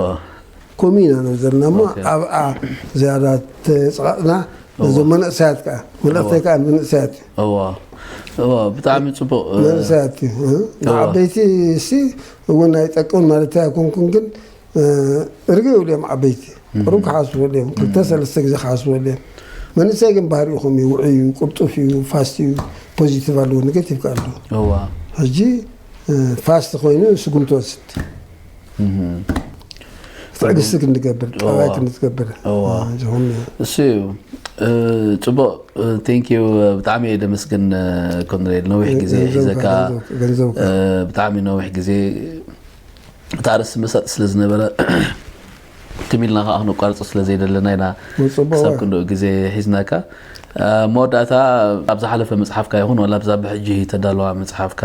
ከምኡ ኢና ንብል ዘለና እሞ ኦኬ። ኣብኣ ዝያዳ ተፅቓቕና እዎ። ነዞም መንእሰያት ከዓ መልእኽተይ እዎ። ከዓ መንእሰያት እዩ። እዎ። እዎ፣ ብጣዕሚ ፅቡቕ እ፣ መንእሰያት እዩ እ? እዎ። ዓበይቲ ሲ እውን ኣይጠቅምን ማለት ኣይኮንኩን ግን እ፣ ርግእ ይብሉ እዮም ዓበይቲ ቁሩብ ክሓስቡ እዮም ክልተ ሰለስተ ግዜ ክሓስቡ እዮም። መንእሰይ ግን ባህሪኡ ከምኡ እዩ፣ ውዑይ እዩ፣ ቅልጡፍ እዩ፣ ፋስት እዩ፣ ፖዚቲቭ ኣለዎ፣ ኔጌቲቭ ከዓ ኣለዎ። እዋ ሕጂ እ፣ ፋስት ኮይኑ ስጉምቲ ወስድ እህ ትዕግስቲ ክንገብር ጠባይ እዋ። ክንትገብር እዋ። ዝኾነ እሱ እዩ እ፣ ፅቡቕ ቴንክ ዩ። ብጣዕሚ እየ ደመስግን እ፣ ኮንሬል ነዊሕ ግዜ ገንዘብካ ሒዘካ ገንዘብካ እ፣ ብጣዕሚ ነዊሕ ግዜ እቲ ኣርእስቲ መሳጢ ስለ ዝነበረ ትም ኢልና ከዓ ክነቋርፆ ስለ ዘይደለና ኢና ጽቡቕ ክሳብ እዋ። ክንድኡ ግዜ ሒዝናካ። እ፣ መወዳእታ ኣብ ዝሓለፈ መፅሓፍካ ይኹን ዋላ ኣብዛ ብሕጂ ተዳለዋ መፅሓፍካ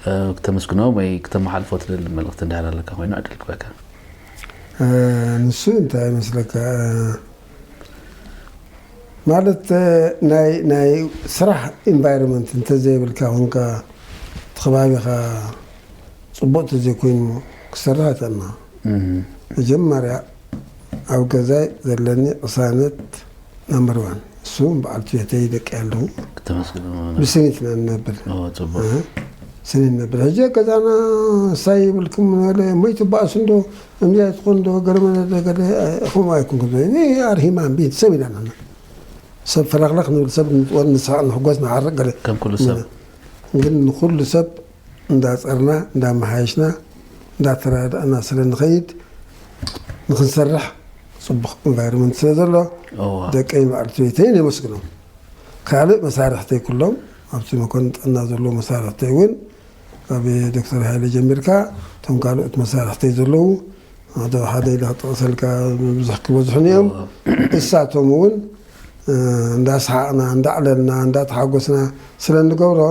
እ፣ ክተመስግኖም ወይ ክተመሓልፎ ትደሊ መልእኽቲ እንድሕር ኣለካ ኮይኑ ዕድል ክበካ። እ፣ ንሱ እንታይ ይመስለካ እ፣ ማለት እ፣ ናይ ናይ ስራሕ ኢንቫይሮንመንት እንተዘይብልካ ኮንካ እቲ ከባቢኻ ፅቡቅ ተዘይኮይኑ ክሰርሕ ኣይተና እህ መጀመርያ ኣብ ገዛይ ዘለኒ ቅሳነት ናምበር ዋን እሱ በዓልቲ ቤተይ ደቂ ኣለዉ ክተመስግኖ ብስኒት ኢና ንነብር ኦ፣ ፅቡቅ እ፣ ስኒት ነብር ሕጂ ገዛና ሳይ ይብልኩም ለ ሞይቱ በኣሱ እንዶ እምዚ ኣይትኾን ዶ ገለመለ ገለ ከምኡ ኣይኮንኩም ኣርሂማ ቤተሰብ ኢና ንሕና ሰብ ፈለኽለኽ ንብል ሰብ ንጥወር ንስሓቅ ንሕጎስ ንዓርቅ ገለ ከም ኩሉ ሰብ ግን ንኩሉ ሰብ እንዳፀርና እንዳመሓየሽና እንዳተረዳእና ስለ ንኸይድ ንክንሰርሕ ፅቡቅ ኢንቫይሮንመንት ስለ ዘሎ እዋ ደቀይ በዓልቲ ቤተይን የመስግኖም። ካልእ መሳርሕተይ ኩሎም ኣብቲ መኮንን ጥዕና ዘለዉ መሳርሕተይ እውን ካብ ዶክተር ሃይለ ጀሚርካ እቶም ካልኦት መሳርሕተይ ዘለዉ ሓደ ሓደ ኢለ ክጠቕሰልካ ብዙሕ ክበዝሑን እዮም። እሳቶም እውን እ፣ እንዳሰሓቕና እንዳዕለልና እንዳተሓጎስና ስለ እንገብሮ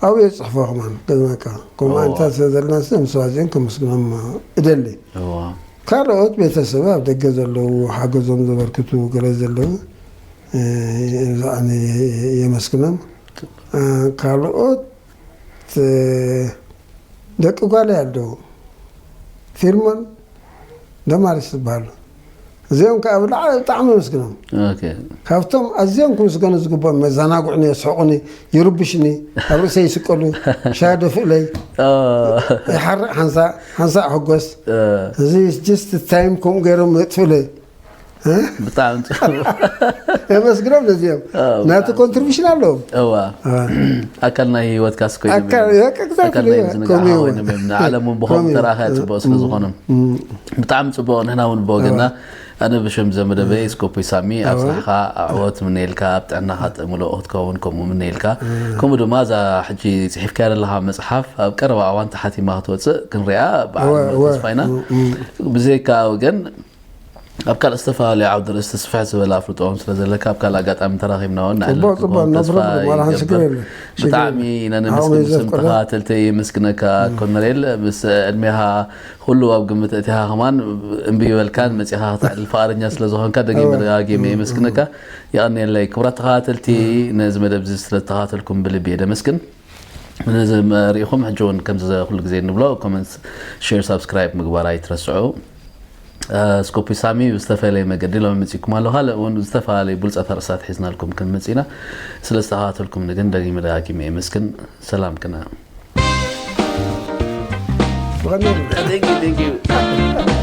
ኣብኡ የፅሕፎ ከማን ገዝመካ ከምኡ እዋ። ዓይነታት ስለ ዘለና ስ ምስ ኣዚኦም ከመስግኖም እደሊ። እዋ ካልኦት ቤተሰብ ኣብ ደገ ዘለዉ ሓገዞም ዘበርክቱ ገለ ዘለዉ እ፣ ብዛዕኒ የመስግኖም። እ፣ ካልኦት እ፣ ደቂ ጓለይ ኣለዉ ፊልሞን ደማሪስ ዝበሃሉ እዚኦም ከዓ ብላዕሊ ብጣዕሚ የመስግኖም። ኦኬ ካብቶም ኣዝዮም ክምስገኑ ዝግብኦም መዘናግዑኒ የስሕቁኒ ይርብሽኒ ኣብ ርእሰይ ይስቀሉ ሻ ደፍእለይ ኦ፣ ይሓርቅ ሓንሳእ ሓንሳእ ሕጎስ እ፣ እዚ ጀስት ታይም ከምኡ ገይሮም የጥፍእለይ ብጣዕሚ ፅቡቅ የመስግኖም ነዚኦም ኦ፣ ናቲ ኮንትሪቢሽን ኣለዎም እዋ አ፣ ኣካል ናይ ህይወትካ ስኮ ኣካል የቀ- exactly፣ ኣካል ናይ ምዝንጋዕ ከምኡ እዩ። ኮይኖም እዮም ንዓለም እውን ብኸም ከምኡ እዩ። ተራኸያ ፅቡቅ ስለ ዝኾኖም ብጣዕሚ ፅቡቅ ንሕና እውን ብወገና ኣነ ብሽም ዘመደበ ስኮፖይ ሳሚ ኣብ ስራሕካ ኣዕወት ምነየልካ ኣብ ጥዕናካ ምልኦ ክትከውን ከምኡ ምነየልካ ከምኡ ድማ እዛ ሕጂ ፅሒፍካያ ዘለካ መፅሓፍ ኣብ ቀረባ እዋን ተሓቲማ ክትወፅእ ክንሪኣ ብዓል እወ፣ እወ። ተስፋ ኢና ብዘይካ ግን ኣብ ካልእ ዝተፈላለዩ ዓውዲ ርእስቲ ስፍሕ ዝበለ ኣፍልጦ እውን ስለ ዘለካ ኣብ ካልእ ኣጋጣሚ ተራኺብና እውን ጽቡቕ፣ ጽቡቕ፣ no problem። ዋላ ሓንቲ ሽግር የለን። ሽግር ብጣዕሚ የለን። ኢና ነመስግን ዓቕሚ ብስም ዘፍቅዶ። ተኸታተልቲ የመስግነካ ኮነሬል። ምስ ዕድሜኻ ኩሉ ኣብ ግምት እቲኻ ከማን እምቢ ይበልካን መጺኻ ክትዕልል ፍቓደኛ ስለ ዝኾንካ ደጊመ እወ። ደጋጊመ የመስግነካ። የቐንየለይ። ክቡራት ተኸታተልቲ ነዚ መደብ እዚ ስለ ዝተኸታተልኩም ብልቢ እየ ደመስግን። ነዚ ሪኢኹም ሕጂ እውን ከምዚ ኩሉ ግዜ እንብሎ ኮመንት፣ ሼር፣ ሳብስክራይብ ምግባር ኣይትረስዑ። ስኮፒ ሳሚ ብዝተፈለየ መገዲ ሎሚ መፂኩም ኣሎ። ካልእ እውን ዝተፈላለዩ ብሉፃት ኣርእስታት ሒዝናልኩም ክንመፅእ ኢና። ስለ ዝተኸታተልኩም ግን ደጊመ ደጋጊመ የመስግን። ሰላም ቅነ። ብቐንዱ Thank you, thank you.